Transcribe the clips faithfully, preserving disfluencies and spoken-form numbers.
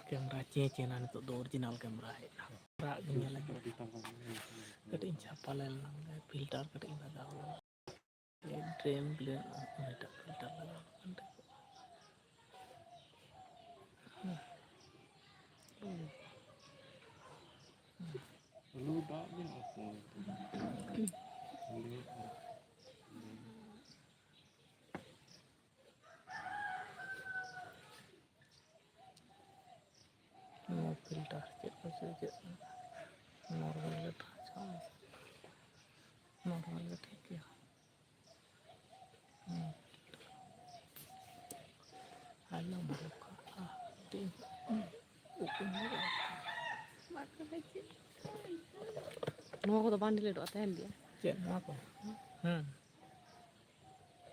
Camera change ᱮᱱᱟ, ᱱᱤᱛᱚᱜ ᱫᱚ ᱚᱨᱤᱡᱤᱱᱟᱞ ᱠᱮᱢᱨᱟ ᱦᱮᱡ ᱮᱱᱟ᱾ ᱨᱟᱜ ᱜᱮ ᱧᱮᱞ ᱟᱠᱟᱫᱟ᱾ ᱠᱟᱹᱴᱤᱡ ᱤᱧ ᱪᱷᱟᱯᱟ ᱞᱮᱱ ᱞᱟᱝ ᱜᱮ, ᱯᱷᱤᱞᱴᱟᱨ ᱠᱟᱹᱴᱤᱡ ᱤᱧ ᱞᱟᱜᱟᱣ ᱞᱮᱱ᱾ ᱰᱨᱮᱢ ᱵᱞᱮᱢ ᱩᱱᱤᱴᱟᱜ ᱯᱷᱤᱞᱴᱟᱨ ᱞᱟᱜᱟᱣ ᱞᱮᱠᱷᱟᱱ ᱴᱷᱤᱠᱚᱜᱼᱟ᱾ ᱟᱹᱞᱩ ᱫᱟᱜ ᱵᱤᱱ ᱚᱠᱚᱭ? ᱱᱚᱣᱟ ᱯᱷᱤᱞᱴᱟᱨ ᱪᱮᱫ ᱠᱚ ᱪᱮᱫ ᱪᱮᱫ ᱱᱚᱨᱢᱟᱞ ᱜᱮ ᱴᱷᱟᱪᱟᱜᱼᱟ᱾ ᱱᱚᱨᱢᱟᱞ ᱜᱮ ᱴᱷᱤᱠ ᱜᱮᱭᱟ᱾ ᱦᱩᱸ᱾ ᱟᱞᱚᱢ ᱵᱚᱠᱟᱜᱼᱟ᱾ ᱱᱚᱣᱟ ᱠᱚᱫᱚ ᱵᱟᱝ ᱰᱤᱞᱤᱴᱚᱜᱼᱟ, ᱛᱟᱦᱮᱱ ᱜᱮᱭᱟ᱾ ᱪᱮᱫ ᱱᱚᱣᱟ ᱠᱚ? ᱦᱩᱸ᱾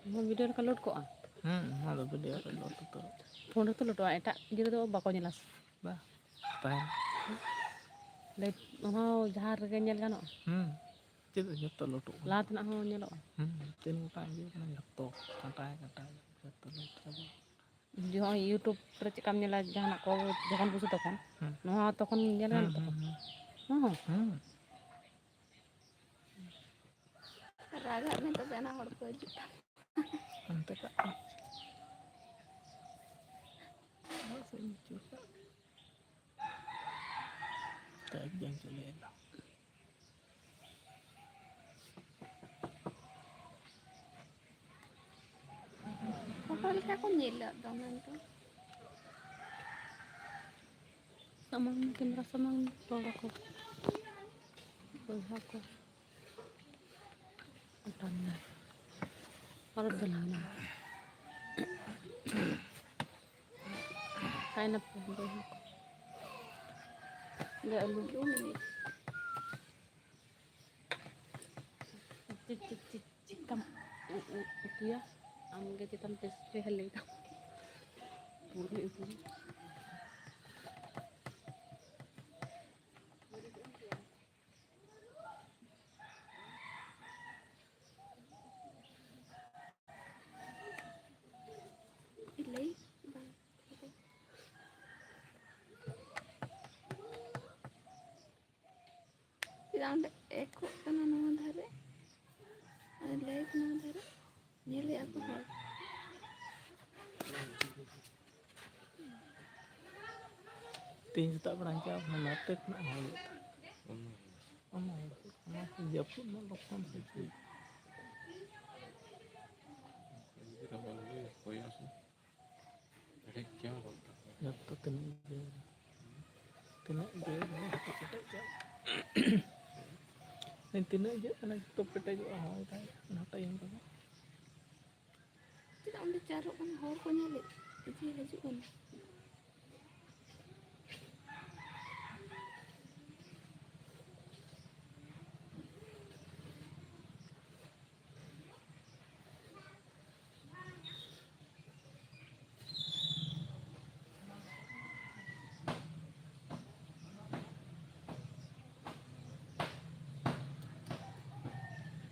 ᱱᱚᱣᱟ ᱵᱷᱤᱰᱤᱭᱳ ᱨᱮᱠᱚ ᱞᱳᱰ ᱠᱚᱜᱼᱟ? ᱦᱩᱸ, ᱱᱚᱣᱟ ᱫᱚ ᱵᱷᱤᱰᱤᱭᱳ ᱨᱮ ᱞᱳᱰ ᱩᱛᱟᱹᱨᱚᱜᱼᱟ᱾ ᱯᱷᱳᱱ ᱨᱮᱛᱚ ᱞᱳᱰᱚᱜᱼᱟ, ᱮᱴᱟᱜ ᱜᱤᱫᱽᱨᱟᱹ ᱫᱚ ᱵᱟᱠᱚ ᱧᱮᱞᱟ ᱥᱮ? ᱵᱟ, ᱛᱟᱦᱮᱱ᱾ ᱞᱟᱹᱭ, ᱚᱱᱟ ᱦᱚᱸ ᱡᱟᱦᱟᱸ ᱨᱮᱜᱮ ᱧᱮᱞ ᱜᱟᱱᱚᱜᱼᱟ? ᱦᱩᱸ, ᱪᱮᱫ ᱡᱚᱛᱚ ᱞᱳᱰᱚᱜ ᱠᱟᱱᱟ᱾ ᱞᱟᱦᱟ ᱛᱮᱱᱟᱜ ᱦᱚᱸ ᱧᱮᱞᱚᱜᱼᱟ? ᱦᱩᱸ, ᱛᱤᱱ ᱜᱚᱴᱟᱝ ᱤᱭᱟᱹ ᱠᱟᱱᱟ, ᱡᱚᱛᱚ ᱠᱟᱴᱟᱭ ᱠᱟᱴᱟᱭ ᱡᱚᱛᱚ ᱞᱳᱰ ᱪᱟᱵᱟ᱾ ᱡᱮ ᱱᱚᱜᱼᱚᱭ YouTube ᱨᱮ ᱪᱮᱫᱠᱟᱢ ᱧᱮᱞᱟ, ᱡᱟᱦᱟᱱᱟᱜ ᱠᱚ ᱡᱚᱠᱷᱚᱱ ᱵᱩᱡᱷᱟᱹᱣ ᱛᱚᱠᱷᱚᱱ, ᱦᱩᱸ᱾ ᱱᱚᱣᱟ ᱛᱚᱠᱷᱚᱱ ᱧᱮᱞ ᱦᱩᱸ, ᱜᱟᱱᱚᱜ ᱛᱟᱠᱚᱣᱟ᱾ ᱦᱩᱸ, ᱦᱩᱸ᱾ ᱦᱚᱸ᱾ ᱦᱩᱸ᱾ ᱨᱟᱜᱟᱜ ᱢᱮ, ᱛᱚᱵᱮ ᱟᱱᱟ ᱦᱚᱲ ᱠᱚ ᱦᱤᱡᱩᱜ ᱛᱟᱢᱟ᱾ ᱚᱱᱛᱮ ᱠᱟᱜ ᱢᱮ᱾ ᱟᱨ ᱥᱮᱫ ᱤᱧ ᱟᱹᱪᱩᱨ ᱠᱟᱜ᱾ ᱛᱮ ᱟᱡ ᱜᱮ ᱟᱹᱪᱩᱨ ᱞᱮᱱ ᱫᱚ᱾ ᱯᱷᱳᱴᱳ ᱞᱮᱠᱟ ᱠᱚ ᱧᱮᱞᱚᱜ ᱫᱚ ᱢᱮᱱᱛᱮ᱾ ᱥᱟᱢᱟᱝ, ᱠᱮᱢᱨᱟ ᱥᱟᱢᱟᱝ ᱨᱚᱲ ᱟᱠᱚ ᱵᱚᱭᱦᱟ ᱠᱚ᱾ ᱚᱴᱟᱝ ᱮᱱᱟ᱾ ᱯᱚᱨᱚᱵᱽ ᱪᱟᱞᱟᱣ ᱮᱱᱟ᱾ ᱯᱟᱭᱱᱟᱯᱮᱞ ᱵᱚᱭᱦᱟ ᱠᱚ᱾ ᱞᱮ ᱟᱹᱞᱩ ᱪᱤᱠ, ᱪᱤᱠ, ᱪᱤᱠ, ᱪᱤᱠᱟᱢ ᱩ-, ᱩ-, ᱩᱛᱩᱭᱟ? ᱟᱢᱜᱮ ᱪᱮᱛᱟᱱ ᱴᱮᱥᱴ ᱞᱮ ᱞᱟᱹᱭ ᱛᱟᱢ᱾ ᱯᱩᱨᱟᱹ ᱩᱛᱩ᱾ ᱞᱟᱹᱭ ᱵᱟᱝ᱾ ᱧᱮᱞᱮᱫᱼᱟ ᱠᱚ ᱦᱚᱲ᱾ ᱛᱮᱦᱮᱧ ᱥᱮᱛᱟᱜ ᱵᱮᱲᱟ ᱦᱤᱡᱩᱜᱼᱟ, ᱚᱱᱟ ᱱᱚᱛᱮ ᱠᱷᱚᱱᱟᱜ ᱦᱚᱸ ᱦᱩᱭᱩᱜ ᱠᱟᱱᱟ᱾ ᱚᱱᱟ ᱦᱩᱭᱩᱜ ᱠᱟᱱᱟ, ᱡᱟᱹᱯᱩᱫ ᱨᱮᱱᱟᱜ ᱞᱚᱠᱠᱷᱚᱱ ᱥᱮ ᱪᱮᱫ? ᱡᱚᱛᱚ ᱛᱤᱱᱟᱹᱜ ᱤᱭᱟᱹ, ᱛᱤᱱᱟᱹᱜ ᱤᱭᱟᱹ ᱡᱚᱛᱚ ᱯᱮᱴᱮᱡᱚᱜᱼᱟ᱾ ᱛᱤᱱᱟᱹᱜ ᱤᱭᱟᱹᱜ ᱠᱟᱱᱟ ᱡᱚᱛᱚ ᱯᱮᱴᱮᱡᱚᱜᱼᱟ, ᱦᱚᱸ ᱚᱱᱠᱟ ᱚᱱᱟ ᱴᱟᱭᱤᱢ ᱨᱮᱫᱚ᱾ ᱪᱮᱫᱟᱜ ᱚᱸᱰᱮ ᱪᱟᱨᱚᱜ ᱠᱟᱱᱟ, ᱦᱚᱲ ᱠᱚ ᱧᱮᱞᱮᱫ ᱡᱮ ᱦᱤᱡᱩᱜ ᱠᱟᱱᱟ᱾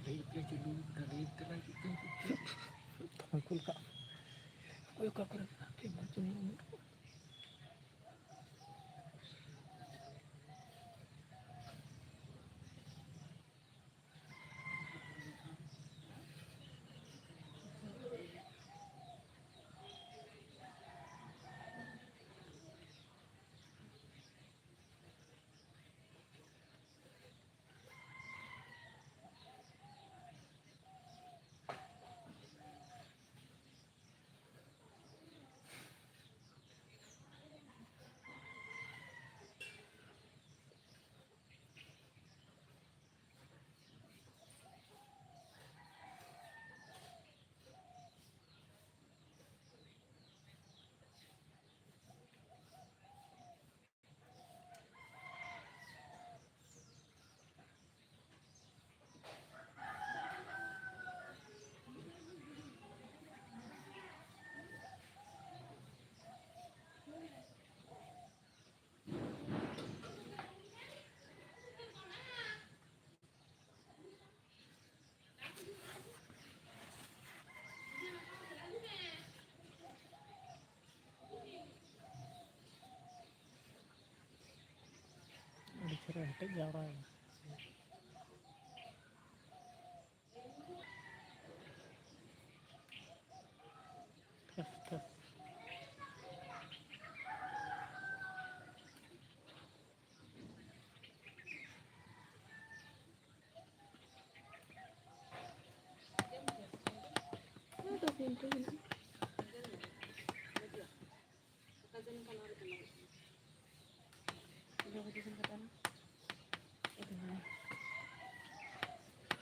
ᱞᱟᱭᱤᱴ ᱞᱮ ᱪᱟᱹᱞᱩ ᱠᱟᱫᱟ, ᱞᱟᱭᱤᱴ ᱛᱮ ᱞᱟᱭᱤᱴ ᱛᱮ᱾ ᱛᱷᱟᱝᱠᱩᱞ ᱠᱟᱜ᱾ ᱚᱠᱚᱭ ᱚᱠᱟ ᱠᱚᱨᱮ ᱢᱮᱱᱟᱜ ᱯᱮᱭᱟ ᱵᱟᱝ ᱪᱚᱝ ᱩᱱᱟᱹᱜ? ᱟᱹᱰᱤ ᱪᱮᱦᱨᱟ ᱦᱮᱴᱮᱡ ᱡᱟᱣᱨᱟᱭᱮᱱᱟ᱾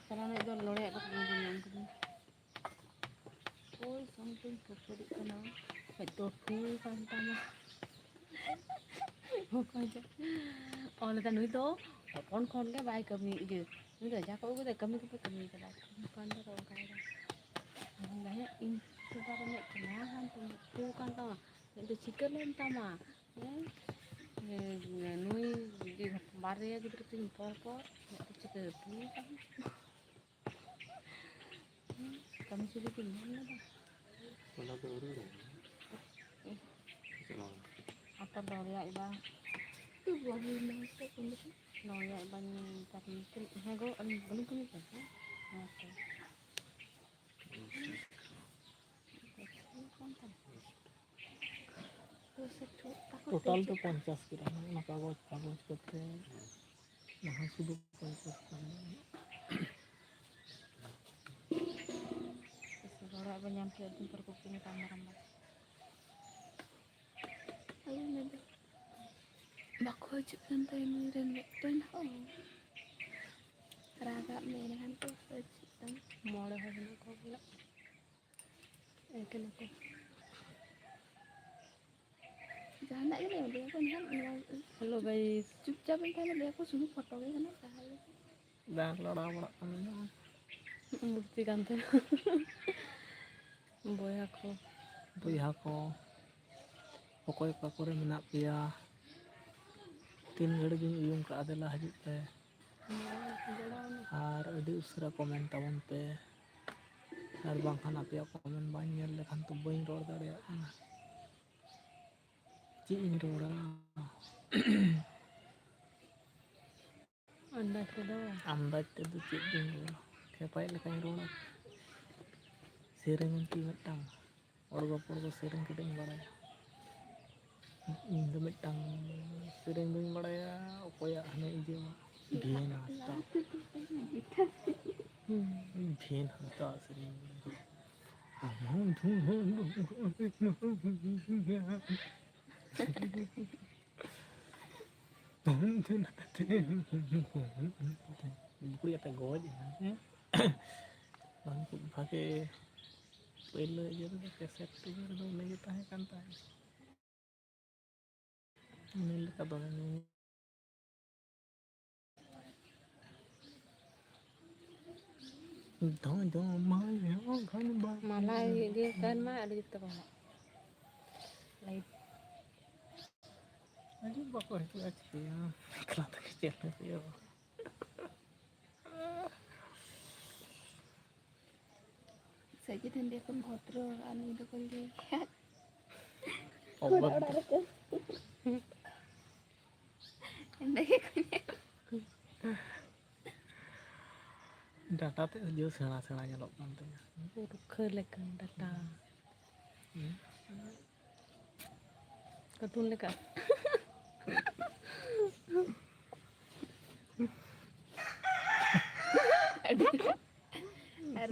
ᱪᱟᱞᱟᱣ ᱞᱟᱹᱜᱤᱫ ᱫᱚ ᱞᱚᱲᱮᱭᱟᱜ ᱠᱟᱛᱷᱟ ᱧᱟᱢ ᱠᱮᱫᱟ᱾ ᱳᱭ ᱥᱚᱢᱛᱤᱧ ᱠᱷᱟᱹᱯᱟᱹᱨᱤᱜ ᱠᱟᱱᱟ᱾ ᱢᱤᱫ ᱫᱚ ᱴᱷᱩ ᱠᱟᱱ ᱛᱟᱢᱟ᱾ ᱚᱠᱚᱭ ᱪᱚ ᱚᱞ ᱞᱮᱫᱟ, ᱱᱩᱭ ᱫᱚ ᱦᱚᱯᱚᱱ ᱠᱷᱚᱱ ᱜᱮ ᱵᱟᱭ ᱠᱟᱹᱢᱤ, ᱤᱭᱟᱹ, ᱱᱩᱭ ᱫᱚ ᱡᱟ ᱠᱚ ᱟᱹᱜᱩ ᱠᱮᱫᱟ, ᱠᱟᱹᱢᱤ ᱫᱚ ᱵᱟᱭ ᱠᱟᱹᱢᱤ ᱠᱟᱫᱟ᱾ ᱦᱚᱯᱚᱱ ᱠᱷᱚᱱ ᱫᱚ ᱚᱱᱠᱟ ᱜᱮ᱾ ᱢᱮᱱᱫᱟ, ᱦᱮᱸ, ᱤᱧ ᱥᱩᱜᱟᱨ ᱨᱮ ᱢᱮᱫ ᱠᱟᱱᱟ, ᱦᱟᱱᱛᱮ ᱢᱮᱫ ᱴᱷᱩ ᱠᱟᱱ ᱛᱟᱢᱟ, ᱢᱮᱫ ᱫᱚ ᱪᱤᱠᱟᱹ ᱞᱮᱱ ᱛᱟᱢᱟ? ᱦᱮᱸ? ᱦᱮᱸ, ᱱᱩᱭ ᱡᱩᱫᱤ ᱵᱟᱨᱭᱟ ᱜᱤᱫᱽᱨᱟᱹ ᱛᱤᱧ ᱯᱚᱨ ᱯᱚᱨ ᱢᱮᱫ ᱫᱚ ᱪᱤᱠᱟᱹ ᱴᱷᱩ ᱠᱟᱱᱟ? ᱠᱟᱹᱢᱤ ᱪᱩᱞᱤ ᱠᱤᱱ ᱧᱟᱢ ᱞᱮᱫᱟ? ᱚᱱᱟ ᱫᱚ ᱟᱹᱣᱨᱤ ᱨᱮ᱾ ᱪᱟᱞᱟᱣ᱾ ᱟᱯᱮ ᱫᱚ ᱨᱮᱭᱟᱜ ᱵᱟ᱾ ᱛᱩ ᱵᱟᱹᱦᱩ ᱢᱮ ᱥᱮ ᱠᱩᱢᱵᱽᱲᱩ᱾ ᱱᱚᱣᱟ ᱨᱮᱭᱟᱜ ᱵᱟ ᱧᱩ ᱛᱟᱨ ᱢᱩᱥᱠᱤᱞ᱾ ᱦᱮᱸ ᱜᱚ, ᱟᱹᱞᱤᱧ ᱵᱟᱹᱞᱤᱧ ᱠᱟᱹᱢᱤ ᱠᱟᱱᱟ᱾ ᱦᱮᱸ ᱛᱚ᱾ ᱴᱳᱴᱟᱞ ᱫᱚ ᱯᱚᱧᱪᱟᱥ ᱜᱨᱟᱢ, ᱚᱱᱟ ᱠᱟᱜᱚᱡᱽ, ᱠᱟᱜᱚᱡᱽ ᱠᱚᱛᱮ ᱡᱟᱦᱟᱸ ᱥᱩᱫᱷᱩ ᱯᱚᱧᱪᱟᱥ ᱜᱨᱟᱢ᱾ ᱦᱚᱲᱟᱜ ᱵᱚᱱ ᱧᱟᱢ ᱠᱮᱫ ᱫᱤᱱ ᱯᱚᱨ ᱠᱚ ᱠᱤᱨᱤᱧ ᱠᱟᱜ ᱢᱟᱨᱟᱝ ᱵᱟ᱾ ᱟᱞᱮ ᱱᱚᱰᱮ ᱵᱟᱠᱚ ᱦᱤᱡᱩᱜ ᱠᱟᱱ ᱛᱟᱭᱟ ᱱᱩᱭ ᱨᱮᱱ ᱢᱤᱫᱴᱮᱱ ᱦᱚᱸ᱾ ᱨᱟᱜᱟᱜ ᱢᱮ ᱮᱱᱠᱷᱟᱱ ᱠᱚ ᱦᱤᱡᱩᱜ ᱛᱟᱢᱟ᱾ ᱢᱚᱬᱮ ᱦᱚᱲ ᱦᱮᱱᱟᱜ ᱠᱚᱣᱟ ᱵᱚᱞᱮ᱾ ᱮᱠᱮᱱ ᱟᱠᱚ᱾ ᱡᱟᱦᱟᱱᱟᱜ ᱜᱮ ᱞᱟᱹᱭ ᱢᱮ, ᱞᱟᱹᱭ ᱟᱠᱚ ᱮᱱᱠᱷᱟᱱ ᱱᱚᱣᱟ ᱦᱮᱞᱳ ᱜᱟᱭᱤᱥ᱾ ᱪᱩᱯᱪᱟᱯ ᱮᱢ ᱛᱟᱦᱮᱱᱟ, ᱞᱟᱹᱭ ᱟᱠᱚ ᱥᱩᱫᱷᱩ ᱯᱷᱳᱴᱳ ᱜᱮ ᱠᱟᱱᱟ, ᱛᱟᱦᱚᱞᱮ᱾ ᱵᱟᱝ ᱞᱟᱲᱟᱣ ᱵᱟᱲᱟᱜ ᱠᱟᱱᱟ᱾ ᱢᱩᱨᱛᱤ ᱠᱟᱱ ᱛᱟᱦᱮᱱᱟ᱾ ᱵᱚᱭᱦᱟ ᱠᱚ᱾ ᱵᱚᱭᱦᱟ ᱠᱚ, ᱚᱠᱚᱭ ᱚᱠᱟ ᱠᱚᱨᱮ ᱢᱮᱱᱟᱜ ᱯᱮᱭᱟ? ᱛᱤᱱ ᱜᱷᱟᱹᱲᱤᱡ ᱤᱧ ᱩᱭᱩᱝ ᱠᱟᱜᱼᱟ, ᱫᱮᱞᱟ ᱦᱤᱡᱩᱜ ᱯᱮ᱾ ᱟᱨ ᱟᱹᱰᱤ ᱩᱥᱟᱹᱨᱟ ᱠᱚᱢᱮᱱᱴ ᱛᱟᱵᱚᱱ ᱯᱮ, ᱟᱨ ᱵᱟᱝᱠᱷᱟᱱ ᱟᱯᱮᱭᱟᱜ ᱠᱚᱢᱮᱱᱴ ᱵᱟᱹᱧ ᱧᱮᱞ ᱞᱮᱠᱷᱟᱱ ᱛᱚ ᱵᱟᱹᱧ ᱨᱚᱲ ᱫᱟᱲᱮᱭᱟᱜ ᱠᱟᱱᱟ᱾ ᱪᱮᱫ ᱤᱧ ᱨᱚᱲᱟ? ᱟᱱᱫᱟᱡᱽ ᱛᱮᱫᱚ᱾ ᱟᱱᱫᱟᱡᱽ ᱛᱮᱫᱚ ᱪᱮᱫ ᱤᱧ ᱨᱚᱲᱟ? ᱠᱷᱮᱯᱟᱭᱤᱡ ᱞᱮᱠᱟᱧ ᱨᱚᱲᱟ᱾ ᱥᱮᱨᱮᱧ ᱟᱹᱧ ᱠᱤ ᱢᱤᱫᱴᱟᱝ? ᱚᱲᱜᱚ ᱯᱚᱲᱜᱚ ᱥᱮᱨᱮᱧ ᱠᱟᱹᱴᱤᱡ ᱤᱧ ᱵᱟᱲᱟᱭᱟ᱾ ᱤᱧ ᱫᱚ ᱢᱤᱫᱴᱟᱝ ᱥᱮᱨᱮᱧ ᱫᱚᱧ ᱵᱟᱲᱟᱭᱟ, ᱚᱠᱚᱭᱟᱜ ᱦᱟᱱᱮ ᱤᱭᱟᱹ ᱵᱷᱤᱱ ᱦᱟᱸᱥᱫᱟ᱾ ᱦᱩᱸ᱾ ᱵᱷᱤᱱ ᱦᱟᱸᱥᱫᱟ ᱥᱮᱨᱮᱧ ᱤᱧ ᱵᱟᱲᱟᱭᱟ᱾ ᱵᱩᱠᱲᱤ ᱠᱟᱛᱮ ᱜᱚᱡ ᱮᱱᱟ, ᱦᱮᱸ? ᱵᱟᱝ ᱠᱚ ᱵᱷᱟᱜᱮ ᱯᱳᱭᱞᱳ ᱤᱭᱟᱹ ᱨᱮᱫᱚ ᱠᱮᱥᱮᱴ ᱤᱭᱟᱹ ᱨᱮᱫᱚ ᱩᱱᱤ ᱜᱮ ᱛᱟᱦᱮᱸ ᱠᱟᱱ ᱛᱟᱦᱮᱸᱫ᱾ ᱩᱱᱤ ᱞᱮᱠᱟ ᱫᱚ ᱫᱷᱚ ᱫᱷᱚ ᱢᱟᱭᱟ ᱜᱷᱟᱱ ᱵᱟ-, ᱢᱟᱞᱟ ᱤᱭᱟᱹ ᱠᱟᱱ ᱢᱟ ᱟᱹᱰᱤ ᱡᱩᱛ ᱛᱟᱵᱚᱱᱟ᱾ ᱞᱟᱭᱤᱴ᱾ ᱟᱹᱰᱤ ᱵᱟᱠᱚ ᱦᱤᱡᱩᱜᱼᱟ, ᱪᱤᱠᱟᱹᱭᱟ? ᱮᱠᱞᱟ ᱛᱮᱜᱮ ᱪᱮᱫ ᱞᱮ ᱦᱩᱭᱩᱜᱼᱟ? ᱥᱟᱹᱡᱤᱛ ᱦᱮᱱᱫᱤ ᱠᱷᱚᱱ ᱵᱷᱚᱫᱨᱚ ᱟᱨ ᱱᱩᱭ ᱫᱚᱠᱚ ᱞᱟᱹᱭ ᱜᱮᱭᱟ᱾ ᱚᱵᱚᱫᱽᱫᱷᱚ᱾ ᱚᱲᱟᱜ ᱨᱮᱠᱚ ᱮᱸᱰᱮ ᱜᱮᱠᱚ ᱧᱮᱞ᱾ ᱰᱟᱴᱟ ᱛᱮᱫ ᱦᱤᱡᱩᱜ ᱥᱮᱬᱟ ᱥᱮᱬᱟ ᱧᱮᱞᱚᱜ ᱠᱟᱱ ᱛᱤᱧᱟ᱾ ᱨᱩᱠᱷᱟᱹ ᱞᱮᱠᱟ ᱰᱟᱴᱟ᱾ ᱦᱩᱸ᱾ ᱠᱟᱨᱴᱩᱱ ᱞᱮᱠᱟ᱾ ᱟᱨ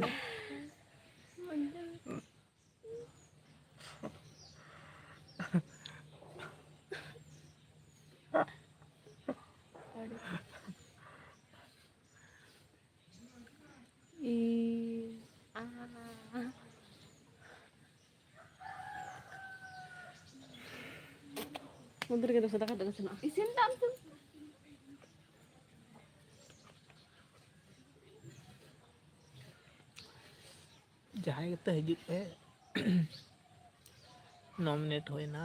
ᱤ, ᱟ᱾ ᱩᱱ ᱨᱮᱜᱮ ᱫᱚᱥᱮ ᱫᱟᱠᱟ ᱫᱚ ᱤᱥᱤᱱᱚᱜᱼᱟ᱾ ᱤᱥᱤᱱ ᱛᱟᱢ ᱛᱚ᱾ ᱡᱟᱦᱟᱸᱭ ᱜᱮᱯᱮ ᱦᱤᱡᱩᱜ ᱯᱮ, ᱱᱚ ᱢᱤᱱᱤᱴ ᱦᱩᱭᱱᱟ,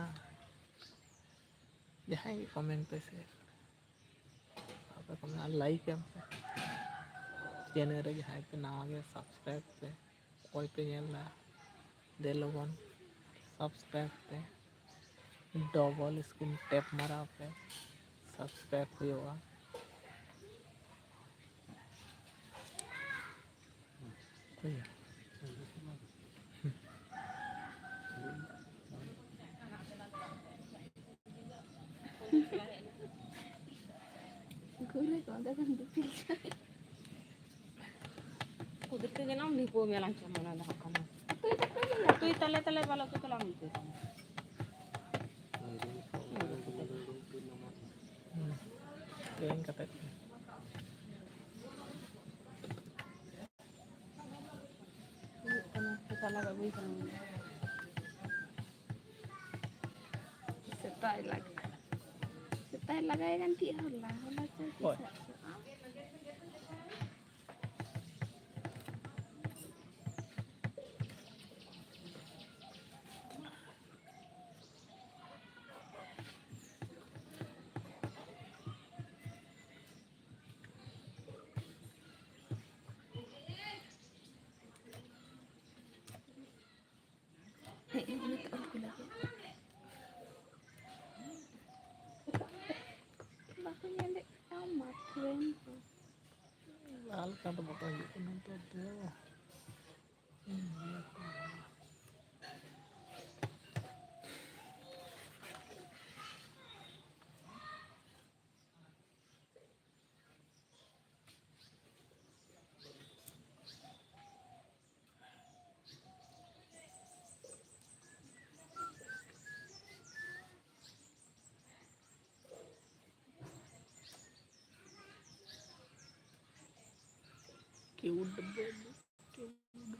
ᱡᱟᱦᱟᱸᱭ ᱜᱮ ᱠᱚᱢᱮᱱᱴ ᱯᱮ ᱥᱮ, ᱟᱯᱮ ᱠᱚᱢᱮᱱᱴ ᱟᱨ ᱞᱟᱭᱤᱠ ᱮᱢ ᱯᱮ᱾ ᱪᱮᱱᱮᱞ ᱨᱮ ᱡᱟᱦᱟᱸᱭ ᱯᱮ ᱱᱟᱣᱟ ᱜᱮ, ᱥᱟᱵᱥᱠᱨᱟᱭᱤᱵ ᱯᱮ᱾ ᱚᱠᱚᱭ ᱯᱮ ᱧᱮᱞ ᱫᱟ, ᱫᱮ ᱞᱚᱜᱚᱱ ᱥᱟᱵᱥᱠᱨᱟᱭᱤᱵ ᱯᱮ, ᱰᱚᱵᱚᱞ ᱥᱠᱨᱤᱱ ᱴᱮᱯ ᱢᱟᱨᱟᱣ ᱯᱮ, ᱥᱟᱵᱥᱠᱨᱟᱭᱤᱵ ᱦᱩᱭᱩᱜᱼᱟ᱾ ᱴᱷᱤᱠ ᱜᱮᱭᱟ᱾ ᱜᱷᱩᱨᱮ ᱠᱚ ᱚᱸᱰᱮ ᱠᱷᱚᱱ ᱫᱤᱯᱤᱞ ᱪᱟᱵᱟᱭ᱾ ᱠᱩᱫᱤᱨ ᱛᱮ ᱡᱮᱱᱚᱢ ᱞᱤᱯᱚ ᱢᱮᱞᱟᱝ ᱪᱚ ᱢᱟᱱᱟ ᱫᱚᱦᱚ ᱠᱟᱱᱟ᱾ ᱚᱠᱚᱭ ᱛᱟᱞᱮ ᱛᱟᱞᱮ ᱵᱟᱞᱚ ᱛᱮ ᱛᱟᱞᱟᱝ ᱩᱛᱩ᱾ ᱛᱮᱧ ᱠᱟᱛᱮᱫ᱾ ᱦᱩᱭᱩᱜ ᱠᱟᱱᱟ, ᱪᱟᱞᱟᱣ ᱟᱹᱜᱩᱭ ᱠᱟᱱᱟ᱾ ᱥᱮᱛᱟᱭ ᱞᱟᱜᱟ, ᱥᱮᱛᱟᱭ ᱞᱟᱜᱟᱭ ᱠᱟᱱ ᱛᱟᱦᱮᱸᱜ ᱦᱚᱞᱟ, ᱦᱚᱞᱟ ᱪᱚ ᱦᱳᱭ᱾ ᱛᱤᱥᱟᱜ ᱪᱚ᱾ ᱦᱮᱡ ᱮᱱ ᱱᱤᱛᱚᱜ ᱩᱱᱠᱩ ᱞᱟᱹᱜᱤᱫ᱾ ᱵᱟᱠᱚ ᱧᱮᱞᱮᱫ ᱛᱟᱢᱟ friend ᱠᱚ᱾ ᱞᱟᱦᱟ ᱞᱮᱠᱟ ᱫᱚ ᱵᱟᱠᱚ ᱦᱤᱡᱩᱜ ᱠᱟᱱᱟ ᱱᱮᱛᱟᱨ ᱫᱚ᱾ Cute baby, cute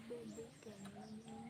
baby, can you?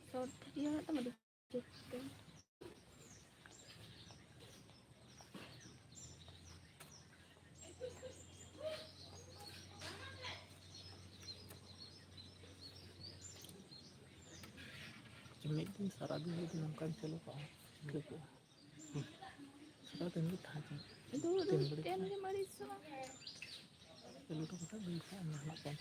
Short video ᱢᱮᱱᱟᱜ ᱛᱟᱢᱟ, ᱟᱹᱰᱤ ᱡᱳᱨ ᱛᱮ᱾ ᱢᱤᱫ ᱫᱤᱱ ᱥᱟᱨᱟ ᱫᱤᱱ ᱡᱩᱫᱤ ᱱᱚᱝᱠᱟᱧ ᱪᱟᱹᱞᱩ ᱠᱟᱜᱼᱟ, ᱴᱷᱤᱠᱟᱹᱜᱼᱟ᱾ ᱥᱟᱨᱟ ᱫᱤᱱ ᱜᱮ ᱛᱟᱦᱮᱸ ᱪᱟᱞᱟᱜᱼᱟ᱾ ᱫᱩᱲᱩᱵ ᱫᱩᱲᱩᱵ ᱛᱮ ᱟᱹᱰᱤᱢ ᱟᱹᱲᱤᱥᱚᱜᱼᱟ᱾ ᱪᱟᱹᱞᱩ ᱦᱚᱴᱚ ᱠᱟᱛᱮ ᱫᱩᱲᱩᱵ ᱠᱟᱜ ᱢᱮ ᱱᱟᱜ ᱠᱷᱟᱱ᱾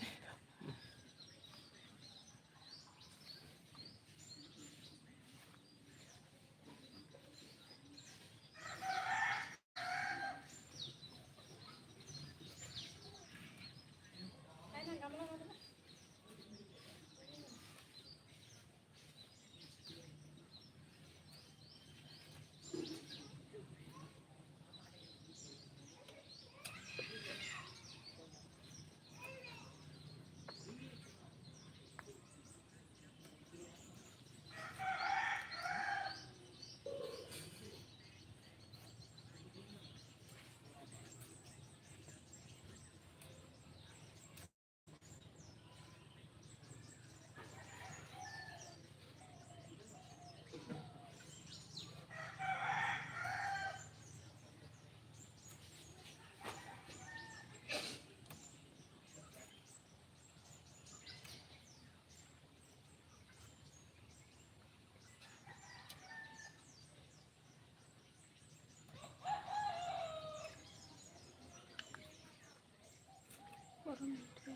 ᱯᱚᱨᱚᱢ ᱨᱮ᱾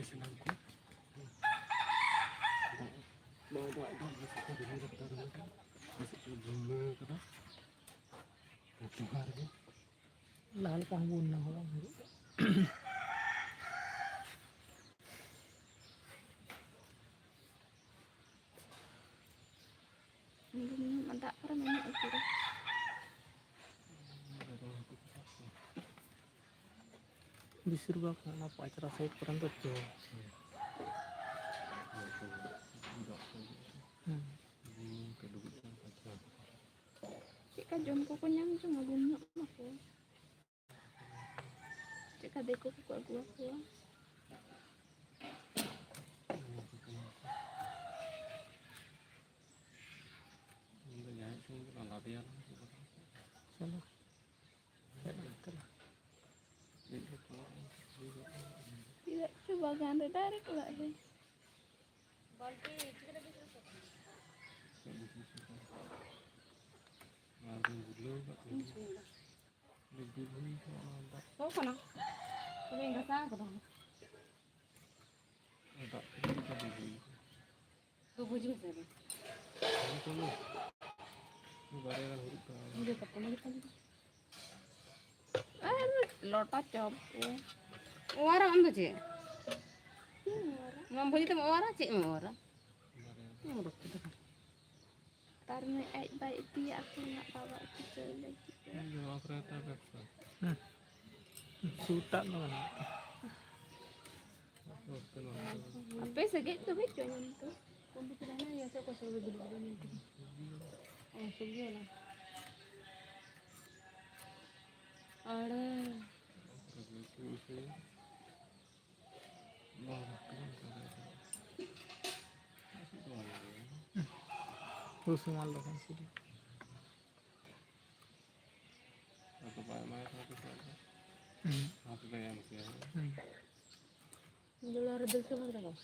ᱥᱟᱱᱟᱢ ᱠᱚ᱾ ᱱᱚᱜᱼᱚᱭ ᱫᱚ ᱟᱡ ᱫᱚ ᱟᱞᱮ ᱥᱮᱫ ᱠᱚ ᱨᱤᱢᱤᱞ ᱟᱠᱟᱫᱟ, ᱨᱤᱢᱤᱞ ᱟᱠᱟᱫᱟ᱾ ᱟᱞᱮ ᱥᱮᱫ ᱠᱚ ᱫᱷᱩᱢᱟᱹ ᱟᱠᱟᱫᱟ᱾ ᱡᱚᱦᱟᱨ ᱜᱮ᱾ ᱞᱟᱦᱟ ᱞᱮᱠᱟ ᱦᱚᱸ ᱵᱚᱱᱱᱟ ᱦᱚᱸ ᱵᱟᱝ ᱦᱩᱭᱩᱜ ᱠᱟᱱᱟ᱾ ᱫᱟᱜ ᱠᱚᱨᱮ ᱢᱮᱱᱟᱜᱼᱟ ᱯᱩᱨᱟᱹ᱾ ᱵᱮᱥᱤᱨ ᱵᱷᱟᱜᱽ ᱚᱱᱟ ᱯᱟᱸᱪᱨᱟ ᱥᱟᱭᱤᱰ ᱠᱚᱨᱮ ᱫᱚ ᱪᱚ᱾ ᱦᱩᱸ᱾ ᱪᱮᱫᱠᱟ ᱡᱚᱢ ᱠᱚᱠᱚ ᱧᱟᱢ ᱪᱚᱝ, ᱟᱹᱜᱩ ᱧᱚᱜ ᱢᱟᱠᱚ᱾ ᱪᱮᱫᱠᱟ ᱫᱤᱠᱩ ᱠᱚᱠᱚ ᱟᱹᱜᱩ ᱟᱠᱚᱣᱟ᱾ ᱪᱚᱞᱚ᱾ ᱪᱮᱫᱟᱜ ᱪᱚ ᱵᱟᱜᱟᱱ ᱨᱮ direct ᱚᱲᱟᱜ ᱨᱮ᱾ ᱥᱚ ᱠᱟᱱᱟ᱾ ᱛᱚᱵᱮᱧ ᱜᱷᱟᱥᱟᱣ ᱠᱟᱫᱟ᱾ ᱫᱟᱜ ᱠᱚ ᱵᱩᱡᱽ ᱢᱮᱥᱮ᱾ ᱵᱟᱨᱭᱟ ᱜᱟᱱ ᱦᱩᱭᱩᱜ ᱠᱟᱱᱟ᱾ ᱟᱨ ᱞᱚᱴᱟ ᱪᱚᱯ ᱠᱚ᱾ ᱚᱣᱟᱨᱟ ᱟᱢ ᱫᱚ ᱪᱮᱫ? ᱱᱚᱣᱟ ᱵᱷᱟᱹᱡᱤ ᱛᱮᱢ ᱚᱣᱟᱨᱟ? ᱪᱮᱫ ᱮᱢ ᱚᱣᱟᱨᱟ? ᱵᱟᱨᱭᱟ᱾ ᱢᱩᱨᱩᱠ ᱠᱚᱫᱚ᱾ ᱛᱟᱨ ᱢᱟᱱᱮ ᱟᱡ ᱵᱟᱭ ᱩᱛᱩᱭᱟ, ᱟᱠᱚ ᱨᱮᱱᱟᱜ ᱵᱟᱵᱟ ᱩᱛᱩ ᱪᱚᱭ ᱞᱟᱹᱜᱤᱫ᱾ ᱱᱚᱣᱟ ᱠᱚᱨᱮ ᱛᱟᱨ ᱵᱮᱵᱽᱥᱟ᱾ ᱦᱮᱸ᱾ ᱥᱩᱨ ᱴᱟᱜ ᱫᱚ ᱵᱟᱹᱱᱩᱜ᱾ ᱟᱯᱮ ᱥᱮᱫ ᱜᱮ ᱛᱚᱵᱮ ᱪᱚ ᱧᱮᱞ ᱛᱚ᱾ ᱠᱚᱢᱯᱤᱭᱩᱴᱟᱨ ᱦᱟᱱᱟ ᱤᱭᱟᱹ ᱥᱮᱫ ᱠᱚ ᱥᱚᱸᱜᱮ ᱫᱩᱲᱩᱵ ᱫᱩᱲᱩᱵ ᱧᱮᱞ ᱠᱮᱫᱟ᱾ ᱚ, ᱥᱚᱵᱽᱡᱤ ᱵᱟᱞᱟ᱾ ᱟᱲᱮ᱾ ᱦᱩᱲᱩ ᱥᱚᱢᱟᱱ ᱞᱚᱜᱚᱱ ᱥᱤᱫᱷᱟᱹ᱾ ᱦᱩᱸ᱾ ᱦᱩᱸ᱾ ᱡᱚᱞᱟ ᱨᱮ ᱫᱟᱹᱞ ᱥᱚᱢᱟᱱ ᱞᱚᱜᱚᱱ᱾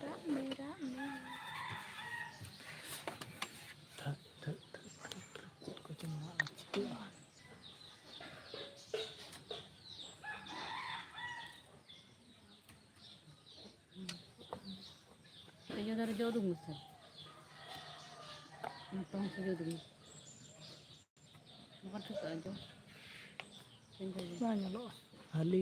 ᱨᱟᱜ ᱢᱮ, ᱨᱟᱜ ᱢᱮ᱾ ᱨᱮ ᱡᱚ ᱩᱫᱩᱜ ᱢᱮᱥᱮ᱾ ᱱᱤᱛᱚᱝ ᱥᱮ ᱡᱚ ᱩᱫᱩᱜ ᱢᱮ᱾ ᱵᱟᱠᱷᱟᱱ ᱴᱷᱤᱠᱟᱹᱜᱼᱟ ᱡᱚ᱾ ᱵᱟᱝ ᱧᱮᱞᱚᱜᱼᱟ᱾ ᱦᱟᱹᱞᱤ᱾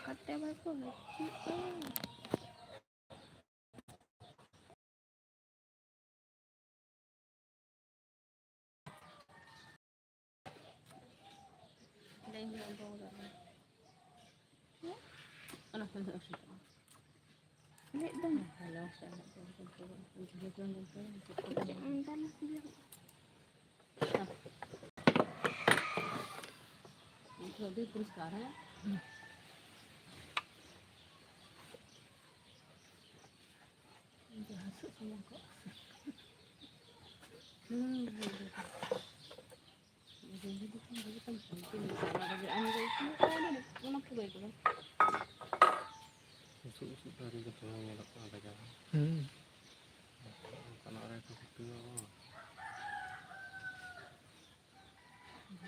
ᱠᱟᱛᱮ ᱵᱟᱠᱚ ᱦᱟᱹᱡᱩᱜᱼᱟ᱾ ᱞᱟᱹᱭ ᱦᱩᱭᱩᱜᱼᱟ, ᱚᱱᱟ ᱠᱷᱚᱱ ᱫᱚ ᱚᱥᱩᱵᱤᱫᱷᱟ᱾ ᱢᱤᱫ ᱫᱚᱢ᱾ ᱦᱮᱞᱳ, ᱚᱱᱠᱟ ᱞᱮ ᱤᱭᱟᱹ᱾ ᱟᱹᱰᱤ ᱯᱚᱨᱤᱥᱠᱟᱨ, ᱦᱮᱸ? ᱡᱟᱦᱟᱸ ᱥᱮᱫ ᱥᱟᱢᱟᱝ ᱠᱚᱜ ᱥᱮ᱾ ᱦᱩᱸ, ᱦᱩᱸ, ᱦᱩᱸ᱾ ᱚᱱᱟ ᱯᱩᱨᱟᱹᱭ ᱠᱚᱫᱚ᱾ ᱵᱩᱥᱩᱵ, ᱵᱩᱥᱩᱵ ᱫᱟᱨᱮ ᱠᱚ ᱫᱚᱢᱮ ᱧᱮᱞᱚᱜ ᱠᱟᱱᱟ ᱵᱟᱡᱟᱨ ᱨᱮ᱾ ᱦᱩᱸ᱾ ᱚᱱᱠᱟᱱᱟᱜ ᱨᱮ ᱠᱚ ᱥᱤᱛᱩᱝ ᱟᱵᱚ᱾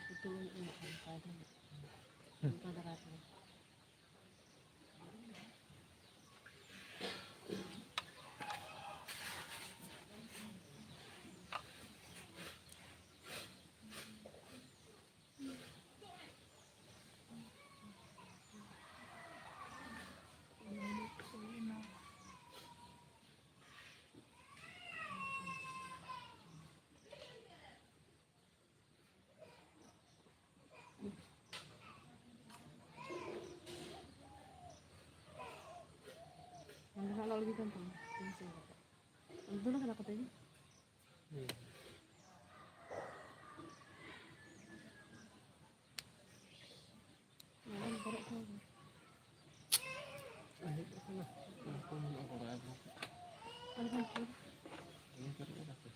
ᱥᱤᱛᱩᱝ ᱧᱚᱜ ᱞᱮᱱᱠᱷᱟᱱ ᱱᱟᱯᱟᱭ ᱫᱚ᱾ ᱦᱩᱸ᱾ ᱚᱱᱠᱟ ᱫᱷᱟᱨᱟ ᱛᱮ᱾ ᱚᱸᱰᱮ ᱦᱚᱸ ᱟᱞᱟᱜ ᱞᱟᱹᱜᱤᱫ ᱠᱟᱱ ᱛᱟᱢᱟ᱾ ᱫᱩᱞ ᱠᱟᱱᱟ ᱠᱚ ᱛᱮᱜᱮ᱾ ᱦᱩᱸ᱾ ᱱᱚᱰᱮ ᱵᱚᱨᱚᱜ ᱠᱟᱱᱟ᱾ ᱟᱹᱰᱤ ᱠᱚ ᱠᱟᱱᱟ᱾ ᱚᱱᱟ ᱠᱚ ᱢᱮᱱᱟᱜᱼᱟ, ᱜᱚᱲᱚ ᱟᱭ ᱵᱚᱱ᱾ ᱟᱨ ᱵᱟᱝ ᱠᱷᱟᱱ ᱤᱧ ᱠᱚᱨᱮ ᱫᱚ ᱵᱟᱠᱚ᱾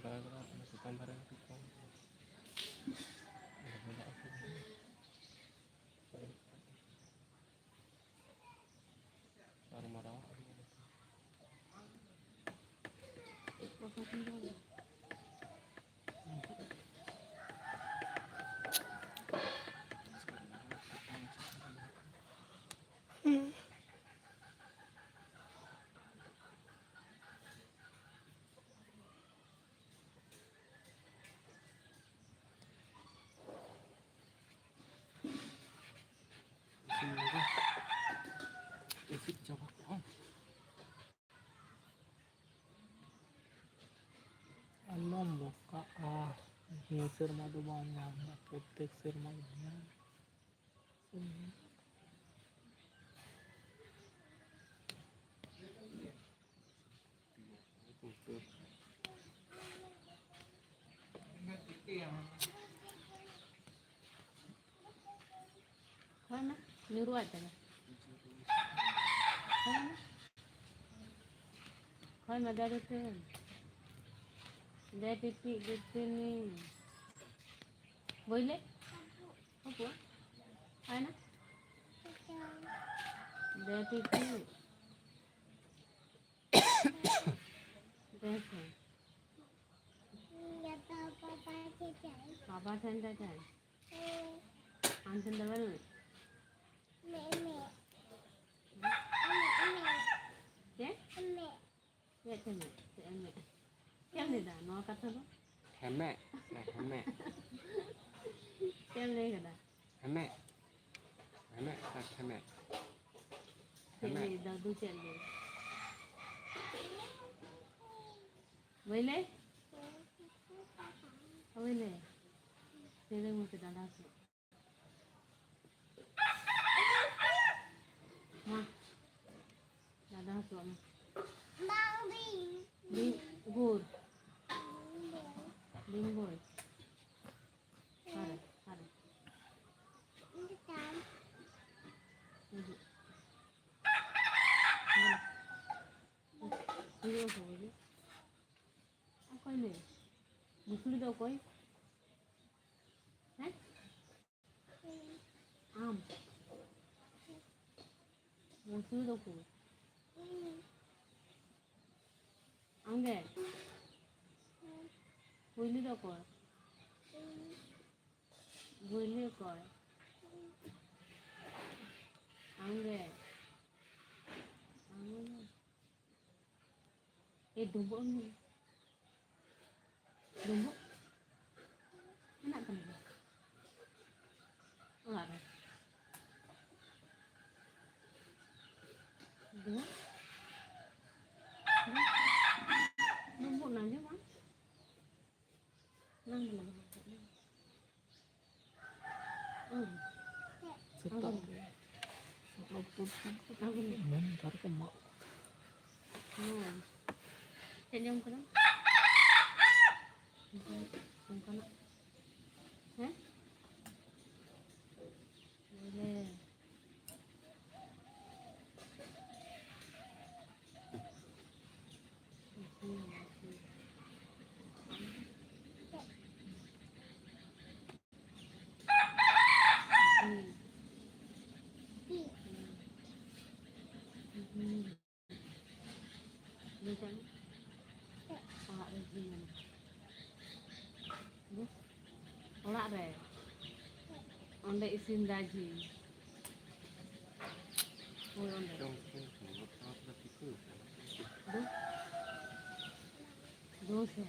ᱵᱟᱭ ᱜᱚᱲᱚ ᱟᱭ ᱠᱟᱱᱟ, ᱪᱮᱛᱟᱱ ᱫᱷᱟᱨᱮ ᱠᱟᱹᱴᱤᱡ ᱠᱚᱢ᱾ ᱜᱟᱞᱢᱟᱨᱟᱣ ᱟᱹᱰᱤ ᱟᱹᱰᱤ᱾ ᱥᱮᱨᱢᱟ ᱫᱚ ᱵᱟᱢ ᱧᱟᱢ ᱮᱫᱟ, ᱯᱨᱚᱛᱮᱠ ᱥᱮᱨᱢᱟ ᱜᱮᱢ ᱧᱟᱢ᱾ ᱦᱳᱭ ᱢᱟ, ᱧᱩᱨᱩᱜ ᱟᱡ ᱛᱮᱜᱮ᱾ ᱦᱳᱭ ᱢᱟ᱾ ᱦᱳᱭ ᱢᱟ, ᱫᱮ ᱫᱩᱛᱤ᱾ ᱫᱮ ᱯᱤᱯᱤ, ᱫᱩᱛᱤᱱᱤ᱾ ᱵᱳᱭ ᱞᱮ? ᱦᱚᱯᱚᱱ᱾ ᱦᱳᱭ ᱱᱟ᱾ ᱫᱮ ᱯᱤᱯᱤ᱾ ᱫᱮ ᱥᱮ᱾ ᱵᱟᱵᱟ ᱴᱷᱮᱱ ᱫᱚ ᱴᱷᱮᱱ᱾ ᱟᱢ ᱴᱷᱮᱱ ᱫᱚ ᱵᱟᱹᱱᱩᱜ? ᱪᱮᱫ? ᱪᱮᱫ ᱴᱷᱮᱱ? ᱪᱮᱫ ᱮᱢ ᱢᱮᱱ? ᱪᱮᱫ ᱮᱢ ᱞᱟᱹᱭᱫᱟ ᱱᱚᱣᱟ ᱠᱟᱛᱷᱟ ᱫᱚ? ᱦᱮᱢᱮ, ᱦᱮᱢᱮ᱾ ᱪᱮᱫ ᱮᱢ ᱞᱟᱹᱭ ᱠᱟᱫᱟ? ᱦᱮᱢᱮ, ᱦᱮᱢᱮ, ᱦᱮᱢᱮ᱾ ᱪᱮᱫ ᱦᱮᱢᱮ᱾ ᱞᱟᱹᱭ ᱫᱟᱫᱩ ᱪᱮᱫ ᱞᱟᱹᱭ? ᱵᱟᱹᱭ ᱞᱟᱹᱭ? ᱵᱟᱹᱭ ᱞᱟᱹᱭ? ᱪᱮᱫ ᱮᱢ ᱢᱮᱱ ᱠᱮᱫᱟ ᱞᱟᱦᱟ ᱥᱮᱫ? ᱢᱟ, ᱫᱟᱫᱟ ᱦᱟᱹᱥᱩᱣᱟᱜ ᱢᱮ᱾ ᱵᱤᱧ, ᱜᱩᱨ᱾ ᱵᱤᱧ ᱵᱳᱭ᱾ ᱟᱨᱮ, ᱟᱨᱮ᱾ ᱦᱤᱡᱩᱜ᱾ ᱦᱤᱡᱩᱜ ᱟᱠᱚ, ᱦᱤᱡᱩᱜ᱾ ᱚᱠᱚᱭ ᱞᱟᱹᱭ? ᱵᱩᱥᱩᱲᱤ ᱫᱚ ᱚᱠᱚᱭ? ᱦᱮᱸ? ᱟᱢ᱾ ᱢᱩᱥᱩᱲᱤ ᱫᱚ ᱚᱠᱚᱭ? ᱟᱢ ᱜᱮ? ᱯᱩᱭᱞᱩ ᱫᱚ ᱚᱠᱚᱭ? ᱯᱩᱭᱞᱩ ᱚᱠᱚᱭ? ᱟᱢ ᱜᱮ? ᱟᱢ ᱜᱮ? ᱮ ᱰᱩᱸᱵᱩᱜ ᱮᱢ ᱧᱩᱭᱟ? ᱰᱩᱸᱵᱩᱜ ᱢᱮᱱᱟᱜ ᱛᱟᱢᱟ ᱚᱲᱟᱜ ᱨᱮ? ᱰᱩᱸᱵᱩᱜ? ᱰᱩᱸᱵᱩᱜ ᱱᱟ ᱡᱚᱢᱟ? ᱵᱟᱝ ᱵᱚᱱᱟ ᱵᱟᱝ᱾ ᱥᱮᱛᱟᱜ ᱨᱮ ᱢᱮᱱ ᱫᱟᱨᱮ ᱠᱚ ᱢᱟᱜ᱾ ᱦᱮᱸ᱾ ᱪᱮᱫ ᱡᱚᱢ ᱠᱟᱱᱟ? ᱚᱱᱠᱟᱱᱟᱜ᱾ ᱦᱮᱸ? ᱵᱚᱞᱮ᱾ ᱚᱲᱟᱜ ᱨᱮ᱾ ᱚᱸᱰᱮ ᱤᱥᱤᱱ ᱫᱟᱭ ᱡᱷᱤ᱾ ᱦᱳᱭ, ᱚᱸᱰᱮ᱾ ᱫᱩ᱾ ᱫᱩ ᱥᱮ᱾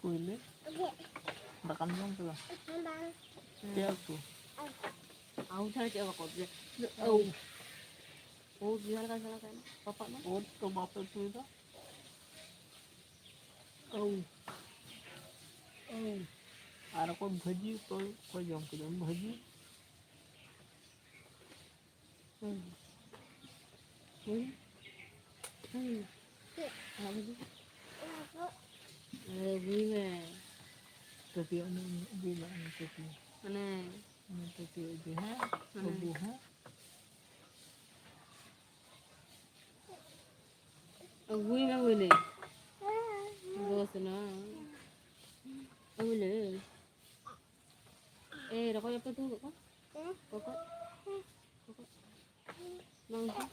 ᱠᱩᱭᱞᱤ, ᱫᱟᱠᱟᱢ ᱡᱚᱢ ᱠᱮᱫᱟ? ᱪᱮᱫ ᱩᱛᱩ? ᱟᱹᱣ ᱪᱷᱟᱲᱟ ᱪᱮᱫ ᱦᱚᱸ ᱵᱟᱠᱚ ᱩᱛᱩᱭᱟ᱾ ᱟᱹᱣ᱾ ᱩᱫ ᱧᱮᱞ ᱠᱟᱱ ᱥᱮ ᱵᱟᱝ? ᱯᱟᱯᱟᱜ ᱢᱟ᱾ ᱩᱫ ᱫᱚ ᱵᱟᱯᱮ ᱩᱛᱩᱭᱮᱫᱟ? ᱟᱹᱣ᱾ ᱟᱹᱣ᱾ ᱟᱨ ᱚᱠᱚᱭ ᱵᱷᱟᱹᱡᱤ, ᱚᱠᱚᱭ, ᱚᱠᱚᱭ ᱡᱚᱢ ᱠᱮᱫᱟ? ᱵᱷᱟᱹᱡᱤ? ᱦᱩᱸ᱾ ᱦᱩᱸ᱾ ᱦᱩᱸ᱾ ᱟᱨ ᱵᱷᱟᱹᱡᱤ? ᱟᱨ ᱟᱹᱜᱩᱭ ᱢᱮ᱾ ᱴᱟᱹᱴᱤᱭᱟᱹ ᱩᱱᱤ ᱤᱫᱤ ᱞᱟᱜ ᱢᱮ, ᱴᱟᱹᱴᱤᱭᱟᱹ᱾ ᱢᱟᱱᱮ ᱩᱱᱤ ᱴᱟᱹᱴᱤᱭᱟᱹ ᱤᱫᱤ, ᱦᱮᱸ? ᱢᱟᱱᱮ ᱟᱹᱜᱩ, ᱦᱮᱸ? ᱟᱹᱜᱩᱭ ᱢᱮ ᱵᱚᱞᱮ᱾ ᱵᱚᱥ ᱱᱟ᱾ ᱟᱹᱜᱩ ᱞᱮ᱾ ᱠᱟᱹᱴᱤᱡ ᱦᱩᱭᱩᱜ ᱠᱟᱱ᱾ ᱠᱚᱠᱚᱡ᱾ ᱠᱚᱠᱚᱡ᱾ ᱵᱟᱝ ᱦᱩᱭᱩᱜ ᱠᱟᱱ᱾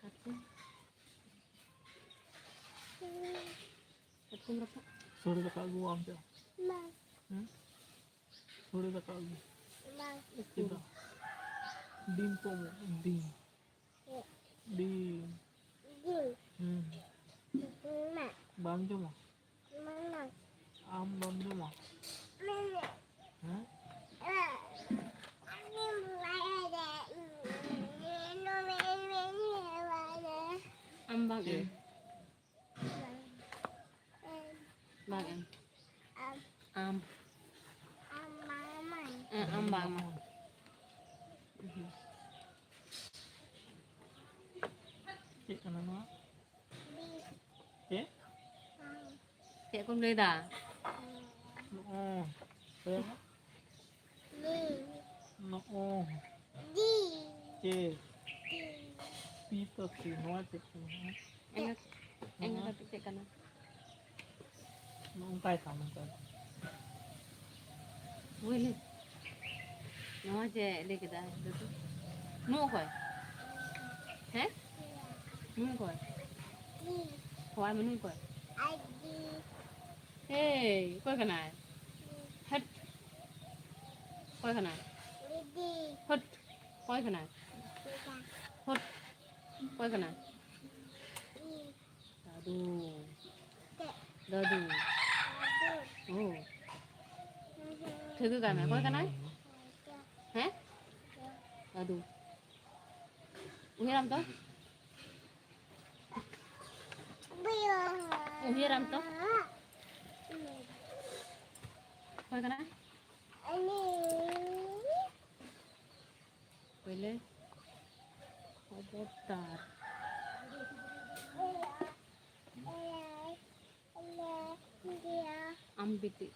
ᱠᱟᱴᱠᱚᱢ᱾ ᱠᱟᱴᱠᱚᱢ ᱨᱟᱯᱟᱜ᱾ ᱥᱳᱲᱮ ᱫᱟᱠᱟ ᱟᱹᱜᱩ ᱵᱟᱢ ᱪᱟᱞᱟᱜᱼᱟ? ᱵᱟᱝ᱾ ᱦᱮᱸ? ᱥᱳᱲᱮ ᱫᱟᱠᱟ ᱟᱹᱜᱩ᱾ ᱵᱟᱝ᱾ ᱪᱮᱫᱟᱜ? ᱰᱤᱢ ᱠᱚ ᱮᱢᱚᱜᱼᱟ, ᱰᱤᱢ᱾ ᱪᱮᱫ? ᱰᱤᱢ᱾ ᱰᱤᱢ? ᱦᱩᱸ᱾ ᱢᱟ᱾ ᱵᱟᱢ ᱡᱚᱢᱟ? ᱢᱟ᱾ ᱟᱢ ᱵᱟᱢ ᱡᱚᱢᱟ? ᱢᱟ᱾ ᱦᱮᱸ? ᱟᱢ ᱵᱟᱢ ᱪᱮᱫ? ᱮᱢ? ᱵᱟᱝ ᱮᱢ᱾ ᱟᱢ᱾ ᱟᱢ᱾ ᱟᱢ ᱵᱟᱝ ᱮᱢᱟᱭ᱾ ᱦᱮᱸ, ᱟᱢ ᱵᱟᱝ ᱮᱢᱟᱭ᱾ ᱪᱮᱫ ᱠᱟᱱᱟ ᱱᱚᱣᱟ? ᱪᱮᱫ? ᱪᱮᱫ ᱠᱚᱢ ᱞᱟᱹᱭᱫᱟ? ᱱᱚᱜᱼᱚ᱾ ᱱᱚᱜᱼᱚ᱾ ᱪᱮᱫ? ᱯᱤ ᱛᱚ ᱯᱤ, ᱱᱚᱣᱟ ᱪᱮᱫ ᱠᱟᱱᱟ? ᱮᱸᱜᱟ-, ᱮᱸᱜᱟ ᱠᱟᱹᱴᱩᱵ ᱪᱮᱫ ᱠᱟᱱᱟ? ᱱᱚᱝᱠᱟᱭ ᱛᱟᱢ, ᱱᱚᱝᱠᱟᱭ ᱛᱟᱢ᱾ ᱵᱩᱡᱽ ᱞᱮ᱾ ᱱᱚᱣᱟ ᱪᱮᱫ ᱞᱟᱹᱭ ᱠᱮᱫᱟ? ᱱᱩᱭ ᱚᱠᱚᱭ? ᱦᱮᱸ? ᱱᱩᱭ ᱚᱠᱚᱭ? ᱦᱚᱣᱟᱭ ᱢᱮ, ᱱᱩᱭ ᱚᱠᱚᱭ? ᱮᱭ, ᱚᱠᱚᱭ ᱠᱟᱱᱟᱭ? ᱦᱟᱹᱴ᱾ ᱚᱠᱚᱭ ᱠᱟᱱᱟᱭ? ᱫᱤᱫᱤ᱾ ᱦᱟᱹᱴ᱾ ᱚᱠᱚᱭ ᱠᱟᱱᱟᱭ? ᱫᱤᱫᱟ᱾ ᱦᱟᱹᱴ᱾ ᱚᱠᱚᱭ ᱠᱟᱱᱟᱭ? ᱤᱧ᱾ ᱫᱟᱫᱩ᱾ ᱪᱮᱫ? ᱫᱟᱫᱩ᱾ ᱫᱟᱫᱩ᱾ ᱳ᱾ ᱦᱩᱸ, ᱦᱩᱸ᱾ ᱴᱷᱟᱹᱣᱠᱟᱹ ᱠᱟᱭ ᱢᱮ, ᱚᱠᱚᱭ ᱠᱟᱱᱟᱭ? ᱪᱮᱫ? ᱦᱮᱸ? ᱪᱮᱫ? ᱫᱟᱫᱩ᱾ ᱩᱭᱦᱟᱹᱨᱟᱢ ᱛᱚ? ᱩᱭᱦᱟᱹᱨᱟᱢ ᱛᱚ? ᱚᱠᱚᱭ ᱠᱟᱱᱟᱭ? ᱯᱳᱭᱞᱳ ᱚᱵᱚᱛᱟᱨ᱾ ᱟᱢ ᱵᱤᱴᱤ᱾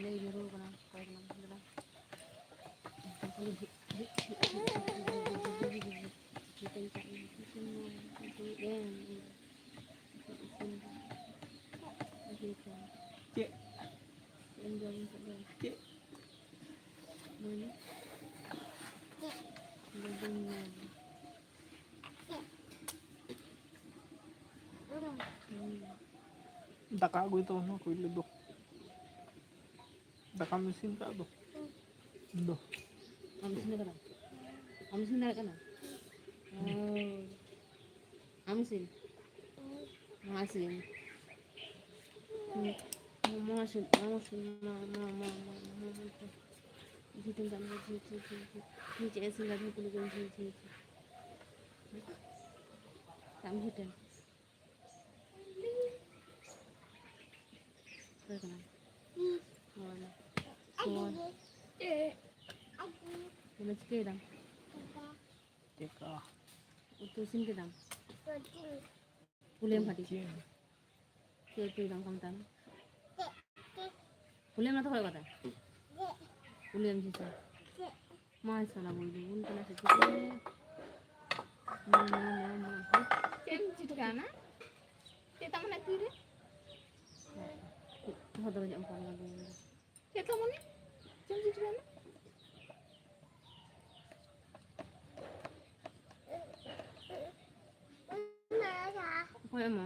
ᱞᱟᱹᱭ ᱧᱩᱨᱩ ᱠᱟᱱᱟ, ᱚᱠᱚᱭ ᱠᱟᱱᱟ ᱫᱟᱫᱟ? ᱪᱮᱫ? ᱪᱮᱫ ᱮᱢ ᱡᱚᱢ ᱠᱮᱫ ᱫᱚ? ᱪᱮᱫ? ᱢᱟᱱᱮ? ᱵᱟᱹᱧ ᱧᱟᱢ᱾ ᱫᱟᱠᱟ ᱟᱹᱜᱩᱭ ᱛᱟᱵᱚᱱ ᱢᱮ ᱯᱳᱭᱞᱳ ᱫᱚ᱾ ᱫᱟᱠᱟᱢ ᱤᱥᱤᱱ ᱠᱟᱜ ᱫᱚ? ᱫᱚ᱾ ᱟᱢ ᱤᱥᱤᱱ ᱠᱟᱫᱟᱢ? ᱟᱢ ᱤᱥᱤᱱ ᱫᱟᱲᱮᱭᱟᱜ ᱠᱟᱱᱟ? ᱚ᱾ ᱟᱢ ᱤᱥᱤᱱ? ᱢᱟ ᱤᱥᱤᱱ᱾ ᱢᱟ ᱤᱥᱤᱱ, ᱢᱟ ᱤᱥᱤᱱ, ᱢᱟ, ᱢᱟ, ᱢᱟ᱾ ᱡᱷᱤ ᱛᱤᱧ ᱠᱟᱜ ᱢᱮ, ᱡᱷᱤ, ᱡᱷᱤ, ᱡᱷᱤ, ᱡᱷᱤ᱾ ᱡᱷᱤ ᱪᱮᱫ ᱮ ᱤᱥᱤᱱ ᱠᱟᱫᱟ? ᱡᱷᱤ ᱠᱩᱞᱤ ᱠᱚᱢ, ᱡᱷᱤ, ᱡᱷᱤ, ᱡᱷᱤ᱾ ᱥᱟᱵ ᱢᱮ ᱡᱷᱤ ᱴᱷᱮᱱ᱾ ᱚᱠᱚᱭ ᱠᱟᱱᱟᱭ? ᱦᱳᱭ᱾ ᱦᱳᱭ᱾ ᱪᱮᱫ? ᱪᱤᱠᱟᱹᱭᱮᱫᱟᱢ? ᱪᱮᱫ ᱠᱚ? ᱩᱛᱩ ᱤᱥᱤᱱ ᱠᱮᱫᱟᱢ? ᱯᱩᱞᱤᱭᱟᱢ ᱠᱟᱹᱴᱤᱡ᱾ ᱪᱮᱫ? ᱪᱮᱫ ᱩᱛᱩᱭᱮᱫᱟᱢ ᱠᱚ ᱢᱮᱛᱟᱢ? ᱯᱩᱞᱤᱭᱟᱢ ᱱᱚᱛᱮ ᱠᱷᱚᱡ ᱠᱟᱛᱮ? ᱯᱩᱞᱤᱭᱟᱢ ᱡᱷᱤᱡᱟ᱾ ᱢᱟ ᱥᱟᱞᱟ ᱵᱩᱞ ᱫᱩ, ᱵᱩᱞ ᱠᱟᱱᱟ ᱥᱮ ᱪᱮᱫ? ᱢᱟ, ᱢᱟ, ᱢᱟ, ᱢᱟ᱾ ᱪᱮᱫ ᱮᱢ ᱪᱤᱠᱟᱹ ᱠᱟᱱᱟ? ᱪᱮᱫ ᱛᱟᱢ ᱚᱱᱟ ᱛᱤ ᱨᱮ? ᱵᱷᱚᱫᱨᱚ ᱧᱚᱜ ᱮᱢ ᱠᱟᱹᱢᱤᱭᱟ ᱵᱩᱞ ᱫᱩ᱾ ᱪᱮᱫ ᱛᱟᱢ ᱚᱱᱮ? ᱪᱮᱫ ᱮᱢ ᱪᱤᱠᱟᱹ ᱠᱟᱱᱟ? ᱚᱠᱚᱭ ᱮᱢᱟ?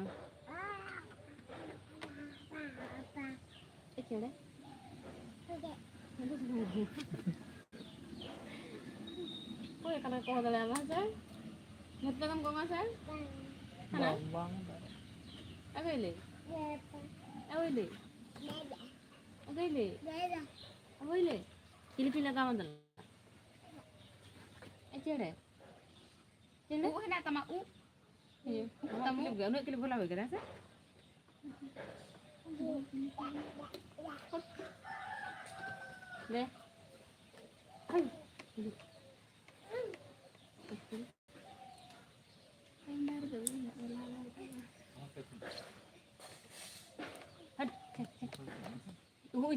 ᱮ ᱪᱮᱬᱮ? ᱚᱠᱚᱭ ᱠᱟᱱᱟ ᱠᱚ ᱫᱟᱲᱮᱭᱟᱜᱼᱟ, ᱢᱟ ᱥᱮ? ᱡᱚᱛᱚ ᱠᱚᱢ ᱠᱚᱢᱟ ᱥᱮ? ᱦᱟᱱᱟ? ᱵᱟᱝ, ᱵᱟᱝ ᱫᱟᱲᱮᱭᱟᱜᱼᱟ᱾ ᱟᱹᱜᱩᱭ ᱞᱮ? ᱟᱹᱜᱩᱭ ᱞᱮ? ᱟᱹᱜᱩᱭ ᱞᱮ? ᱟᱹᱜᱩᱭ ᱞᱮ? ᱪᱤᱞᱤ ᱯᱮ ᱞᱟᱜᱟᱣ ᱟᱫᱟ? ᱮ ᱪᱮᱬᱮ? ᱪᱮᱬᱮ? ᱩᱵ ᱦᱮᱱᱟᱜ ᱛᱟᱢᱟ, ᱩᱵ? ᱦᱮᱸ᱾ ᱩᱵ ᱛᱟᱢ ᱩᱵ᱾ ᱩᱱᱟᱹᱜ ᱠᱤᱞᱤᱯ ᱵᱚᱞᱟ ᱦᱩᱭ ᱠᱟᱱᱟ, ᱦᱮᱸ ᱥᱮ? ᱫᱮ᱾ ᱦᱟᱴ, ᱦᱟᱴ, ᱦᱟᱴ᱾ ᱦᱩᱭ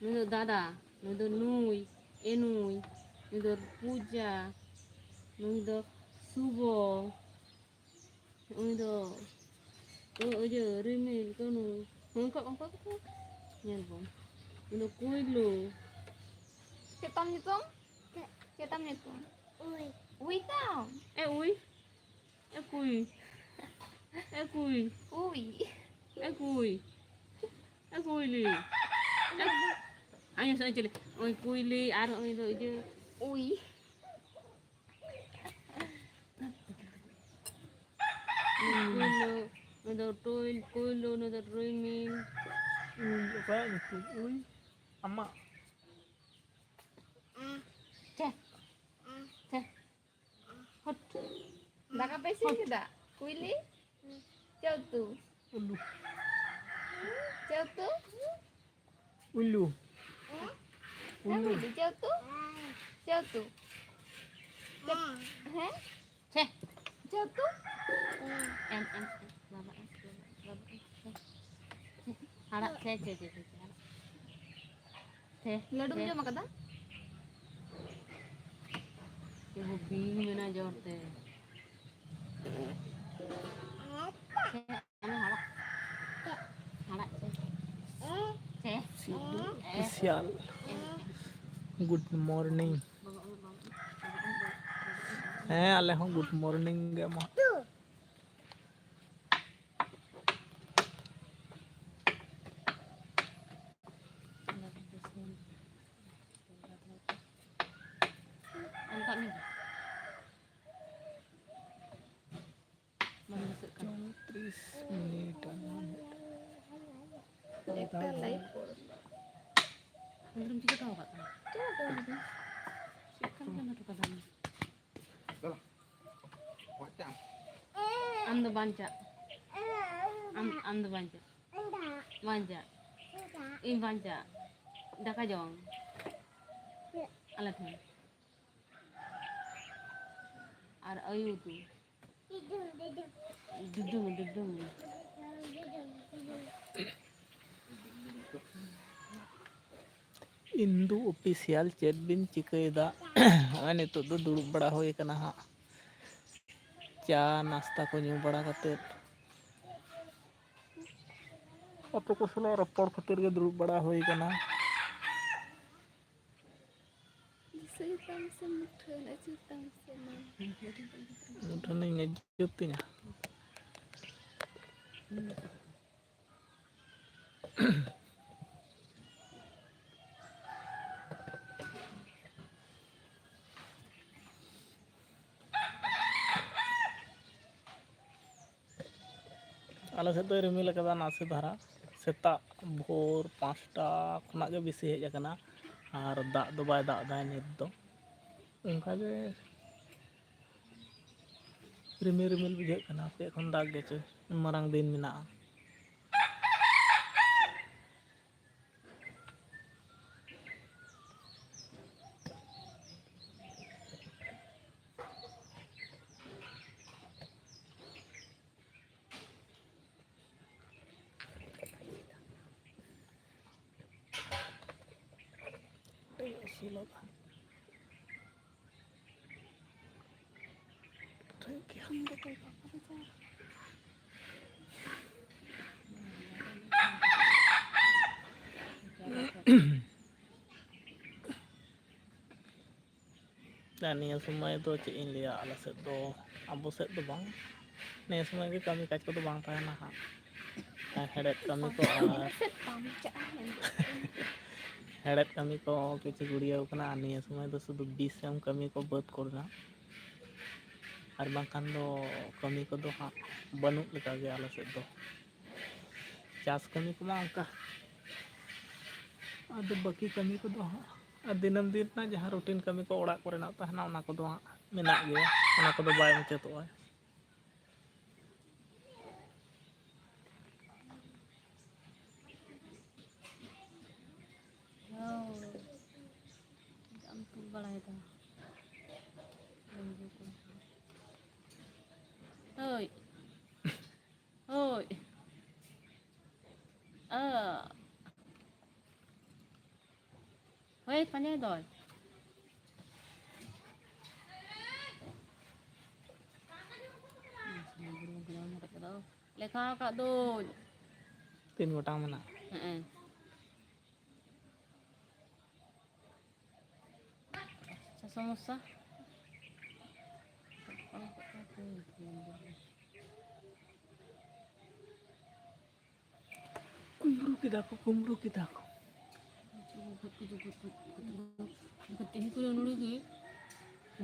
ᱱᱩᱭ ᱫᱚ ᱫᱟᱫᱟ, ᱱᱩᱭ ᱫᱚ ᱱᱩᱭ, ᱮ ᱱᱩᱭ, ᱱᱩᱭ ᱫᱚ ᱯᱩᱡᱟ, ᱱᱩᱭ ᱫᱚ ᱥᱩᱵᱚ, ᱩᱱᱤ ᱫᱚ ᱚ-, ᱤᱭᱟᱹ, ᱨᱤᱢᱤᱞ, ᱠᱟᱹᱱᱩ, ᱚᱱᱠᱟ, ᱚᱱᱠᱟ ᱠᱟᱛᱮ ᱧᱮᱞ ᱵᱚᱱ᱾ ᱩᱱᱤ ᱫᱚ ᱠᱩᱭᱞᱩ᱾ ᱪᱮᱫ ᱛᱟᱢ ᱧᱩᱛᱩᱢ? ᱪᱮᱫ ᱛᱟᱢ ᱧᱩᱛᱩᱢ? ᱩᱭ᱾ ᱩᱭ ᱛᱟᱢ? ᱮ ᱩᱭ, ᱮ ᱠᱩᱭ, ᱮ ᱠᱩᱭ, ᱩᱭ᱾ ᱮ ᱠᱩᱭ, ᱮ ᱠᱩᱭᱞᱤ, ᱮ, ᱟᱭᱳ ᱥᱮ ᱪᱤᱞᱤ? ᱩᱭ ᱠᱩᱭᱞᱤ ᱟᱨ ᱩᱱᱤ ᱫᱚ ᱤᱭᱟᱹ᱾ ᱩᱭ᱾ ᱠᱩᱭᱞᱩ, ᱩᱱᱤ ᱫᱚ ᱴᱩᱭ, ᱠᱩᱭᱞᱩ, ᱩᱱᱤ ᱫᱚ ᱨᱤᱢᱤᱞ᱾ ᱩᱭ, ᱚᱠᱚᱭᱟᱜ ᱧᱩᱛᱩᱢ? ᱩᱭ, ᱟᱢᱟᱜ᱾ ᱪᱮ, ᱪᱮ, ᱦᱩᱴ᱾ ᱫᱟᱠᱟ ᱯᱮ ᱤᱥᱤᱱ ᱠᱮᱫᱟ? ᱠᱩᱭᱞᱤ? ᱪᱮᱫ ᱩᱛᱩ? ᱟᱹᱞᱩ᱾ ᱪᱮᱫ ᱩᱛᱩ? ᱩᱞᱩ᱾ ᱦᱮᱸ? ᱩᱞᱩ᱾ ᱦᱮᱸ, ᱪᱮᱫ ᱩᱛᱩ? ᱪᱮᱫ ᱩᱛᱩ? ᱪᱮᱫ? ᱦᱮᱸ? ᱪᱮ᱾ ᱪᱮᱫ ᱩᱛᱩ? ᱮᱢ, ᱮᱢ, ᱮᱢ, ᱵᱟᱵᱟ, ᱮᱢ, ᱵᱟᱵᱟ, ᱮᱢ, ᱪᱮ᱾ ᱟᱲᱟᱜ, ᱪᱮ, ᱪᱮ, ᱪᱮ, ᱪᱮ, ᱪᱮ, ᱟᱲᱟᱜ᱾ ᱪᱮ, ᱞᱟᱹᱰᱩᱢ ᱪᱮ᱾ ᱡᱚᱢ ᱟᱠᱟᱫᱟ? ᱪᱮ, ᱵᱤᱧ ᱢᱮᱱᱟ ᱡᱳᱨ ᱛᱮ᱾ ᱪᱮ᱾ ᱟᱞᱮ ᱦᱟᱲᱟᱜ᱾ ᱦᱟᱲᱟᱜ ᱪᱮ᱾ ᱪᱮ᱾ ᱥᱤᱫᱩ ᱚᱯᱷᱤᱥᱤᱭᱟᱞ᱾ Good morning. ᱦᱮᱸ, ᱟᱞᱮ ᱦᱚᱸ good morning ᱜᱮ ᱮᱢᱚᱜ᱾ ᱚᱱᱠᱟ ᱢᱮ᱾ ᱵᱟᱝ ᱫᱤᱥᱟᱹᱜ ᱠᱟᱱᱟ᱾ ᱪᱚᱣᱛᱨᱤᱥ ᱢᱤᱱᱤᱴ ᱟᱨ ᱱᱚ ᱢᱤᱱᱤᱴ᱾ ᱮᱠᱴᱟ ᱞᱟᱭᱤᱵᱷ ᱠᱚᱞ᱾ ᱩᱱᱤ ᱫᱚᱢ ᱪᱤᱠᱟᱹ ᱦᱚᱴᱚ ᱟᱠᱟᱫ ᱛᱟᱢᱟ? ᱪᱮᱫ ᱦᱚᱸ ᱵᱟᱝ᱾ ᱪᱮᱫ ᱠᱟᱱ ᱠᱟᱱᱟ ᱦᱚᱴᱚ ᱠᱟᱫᱟᱢ? ᱟᱢ ᱫᱚ ᱵᱟᱧᱪᱟᱜ᱾ ᱟᱢ, ᱟᱢ ᱫᱚ ᱵᱟᱧᱪᱟᱜ᱾ ᱵᱟᱧᱪᱟᱜ᱾ ᱤᱧ ᱵᱟᱧᱪᱟᱜ᱾ ᱫᱟᱠᱟ ᱡᱚᱢ᱾ ᱟᱞᱮ ᱴᱷᱮᱱ᱾ ᱟᱭᱳ ᱫᱚ ᱰᱩᱰᱩᱝ, ᱰᱩᱰᱩᱝ᱾ ᱤᱱᱫᱩ ᱚᱯᱷᱤᱥᱤᱭᱟᱞ ᱪᱮᱫ ᱵᱤᱱ ᱪᱤᱠᱟᱹᱭᱮᱫᱟ? ᱱᱚᱜᱼᱚᱭ ᱱᱤᱛᱚᱜ ᱫᱚ ᱫᱩᱲᱩᱵ ᱵᱟᱲᱟ ᱦᱩᱭ ᱟᱠᱟᱱᱟ ᱦᱟᱸᱜ, ᱪᱟ ᱱᱟᱥᱛᱟ ᱠᱚ ᱧᱩ ᱵᱟᱲᱟ ᱠᱟᱛᱮᱫ᱾ ᱟᱯᱮ ᱠᱚ ᱥᱟᱞᱟᱜ ᱨᱚᱯᱚᱲ ᱠᱷᱟᱹᱛᱤᱨ ᱜᱮ ᱫᱩᱲᱩᱵ ᱵᱟᱲᱟ ᱦᱩᱭ ᱟᱠᱟᱱᱟ᱾ ᱫᱤᱥᱟᱹᱭ ᱛᱟᱢ ᱥᱮ ᱢᱩᱴᱷᱟᱹᱱ ᱟᱹᱪᱩᱨ ᱛᱟᱢ ᱥᱮ ᱢᱟ᱾ ᱢᱩᱴᱷᱟᱹᱱᱤᱧ ᱟᱹᱪᱩᱨ ᱛᱤᱧᱟ᱾ ᱟᱞᱮ ᱥᱮᱫ ᱫᱚᱭ ᱨᱤᱢᱤᱞ ᱟᱠᱟᱫᱟ ᱱᱟᱥᱮ ᱫᱷᱟᱨᱟ᱾ ᱥᱮᱛᱟᱜ ᱵᱷᱳᱨ ᱯᱟᱸᱪᱴᱟ ᱠᱷᱚᱱᱟᱜ ᱜᱮ ᱵᱮᱥᱤ ᱦᱮᱡ ᱟᱠᱟᱱᱟ, ᱟᱨ ᱫᱟᱜ ᱫᱚ ᱵᱟᱭ ᱫᱟᱜ ᱮᱫᱟ ᱱᱤᱛ ᱫᱚ᱾ ᱚᱱᱠᱟᱜᱮ ᱨᱤᱢᱤᱞ ᱨᱤᱢᱤᱞ ᱵᱩᱡᱷᱟᱹᱜ ᱠᱟᱱᱟ, ᱦᱟᱯᱮ ᱮᱠᱷᱚᱱ ᱫᱟᱜ ᱜᱮᱪᱚᱭ, ᱢᱟᱨᱟᱝ ᱫᱤᱱ ᱢᱮᱱᱟᱜᱼᱟ᱾ ᱴᱷᱤᱠ ᱜᱮᱭᱟ᱾ ᱟᱨ ᱱᱤᱭᱟᱹ ᱥᱚᱢᱚᱭ ᱫᱚ ᱪᱮᱫ ᱤᱧ ᱞᱟᱹᱭᱟ, ᱟᱞᱮ ᱥᱮᱫ ᱫᱚ, ᱟᱵᱚ ᱥᱮᱫ ᱫᱚ ᱵᱟᱝ, ᱱᱤᱭᱟᱹ ᱥᱚᱢᱚᱭ ᱜᱮ ᱠᱟᱹᱢᱤ ᱠᱟᱡᱽ ᱠᱚᱫᱚ ᱵᱟᱝ ᱛᱟᱦᱮᱱᱟ ᱦᱟᱸᱜ᱾ ᱟᱨ ᱦᱮᱲᱦᱮᱫ ᱠᱟᱹᱢᱤ ᱠᱚ ᱟᱨ ᱦᱮᱲᱦᱮᱫ ᱠᱟᱹᱢᱤ ᱠᱚ ᱠᱤᱪᱷᱩ ᱜᱩᱲᱭᱟᱹᱣ ᱠᱟᱱᱟ, ᱟᱨ ᱱᱤᱭᱟᱹ ᱥᱚᱢᱚᱭ ᱫᱚ ᱥᱩᱫᱷᱩ ᱵᱤᱥ ᱮᱢ ᱠᱟᱹᱢᱤ ᱠᱚ ᱵᱟᱹᱫᱽ ᱠᱚᱨᱮᱱᱟᱜ᱾ ᱟᱨ ᱵᱟᱝᱠᱷᱟᱱ ᱫᱚ ᱠᱟᱹᱢᱤ ᱠᱚᱫᱚ ᱦᱟᱸᱜ ᱵᱟᱹᱱᱩᱜ ᱞᱮᱠᱟᱜᱮ ᱟᱞᱮ ᱥᱮᱫ ᱫᱚ᱾ ᱪᱟᱥ ᱠᱟᱹᱢᱤ ᱠᱚᱢᱟ ᱚᱱᱠᱟ, ᱟᱫᱚ ᱵᱟᱹᱠᱤ ᱠᱟᱹᱢᱤ ᱠᱚᱫᱚ ᱦᱟᱸᱜ, ᱟᱨ ᱫᱤᱱᱟᱹᱢ ᱫᱤᱱ ᱨᱮᱱᱟᱜ ᱡᱟᱦᱟᱸ ᱨᱩᱴᱤᱱ ᱠᱟᱹᱢᱤ ᱠᱚ ᱚᱲᱟᱜ ᱠᱚᱨᱮᱱᱟᱜ ᱛᱟᱦᱮᱱᱟ, ᱚᱱᱟ ᱠᱚᱫᱚ ᱦᱟᱸᱜ ᱢᱮᱱᱟᱜ ᱜᱮᱭᱟ, ᱚᱱᱟ ᱠᱚᱫᱚ ᱵᱟᱭ ᱢᱩᱪᱟᱹᱫᱚᱜᱼᱟ᱾ ᱦᱳᱭ᱾ ᱪᱮᱫᱟᱜ ᱮᱢ ᱛᱩᱞ ᱵᱟᱲᱟᱭᱮᱫᱟ? ᱰᱟᱹᱝᱜᱩᱣᱟᱹ ᱠᱚ᱾ ᱯᱟᱸᱡᱟᱭ ᱫᱚᱭ᱾ ᱞᱮᱠᱷᱟ ᱟᱠᱟᱫ ᱫᱚᱧ᱾ ᱛᱤᱱ ᱜᱚᱴᱟᱝ ᱢᱮᱱᱟᱜᱼᱟ? ᱦᱮᱸ᱾ ᱥᱚᱢᱚᱥᱥᱟ᱾ ᱠᱩᱢᱵᱽᱲᱩ ᱠᱮᱫᱟ ᱠᱚ, ᱠᱩᱢᱵᱽᱲᱩ ᱠᱮᱫᱟ ᱠᱚ᱾ ᱛᱮᱦᱮᱧ ᱠᱚ ᱱᱚᱰᱮ ᱜᱮ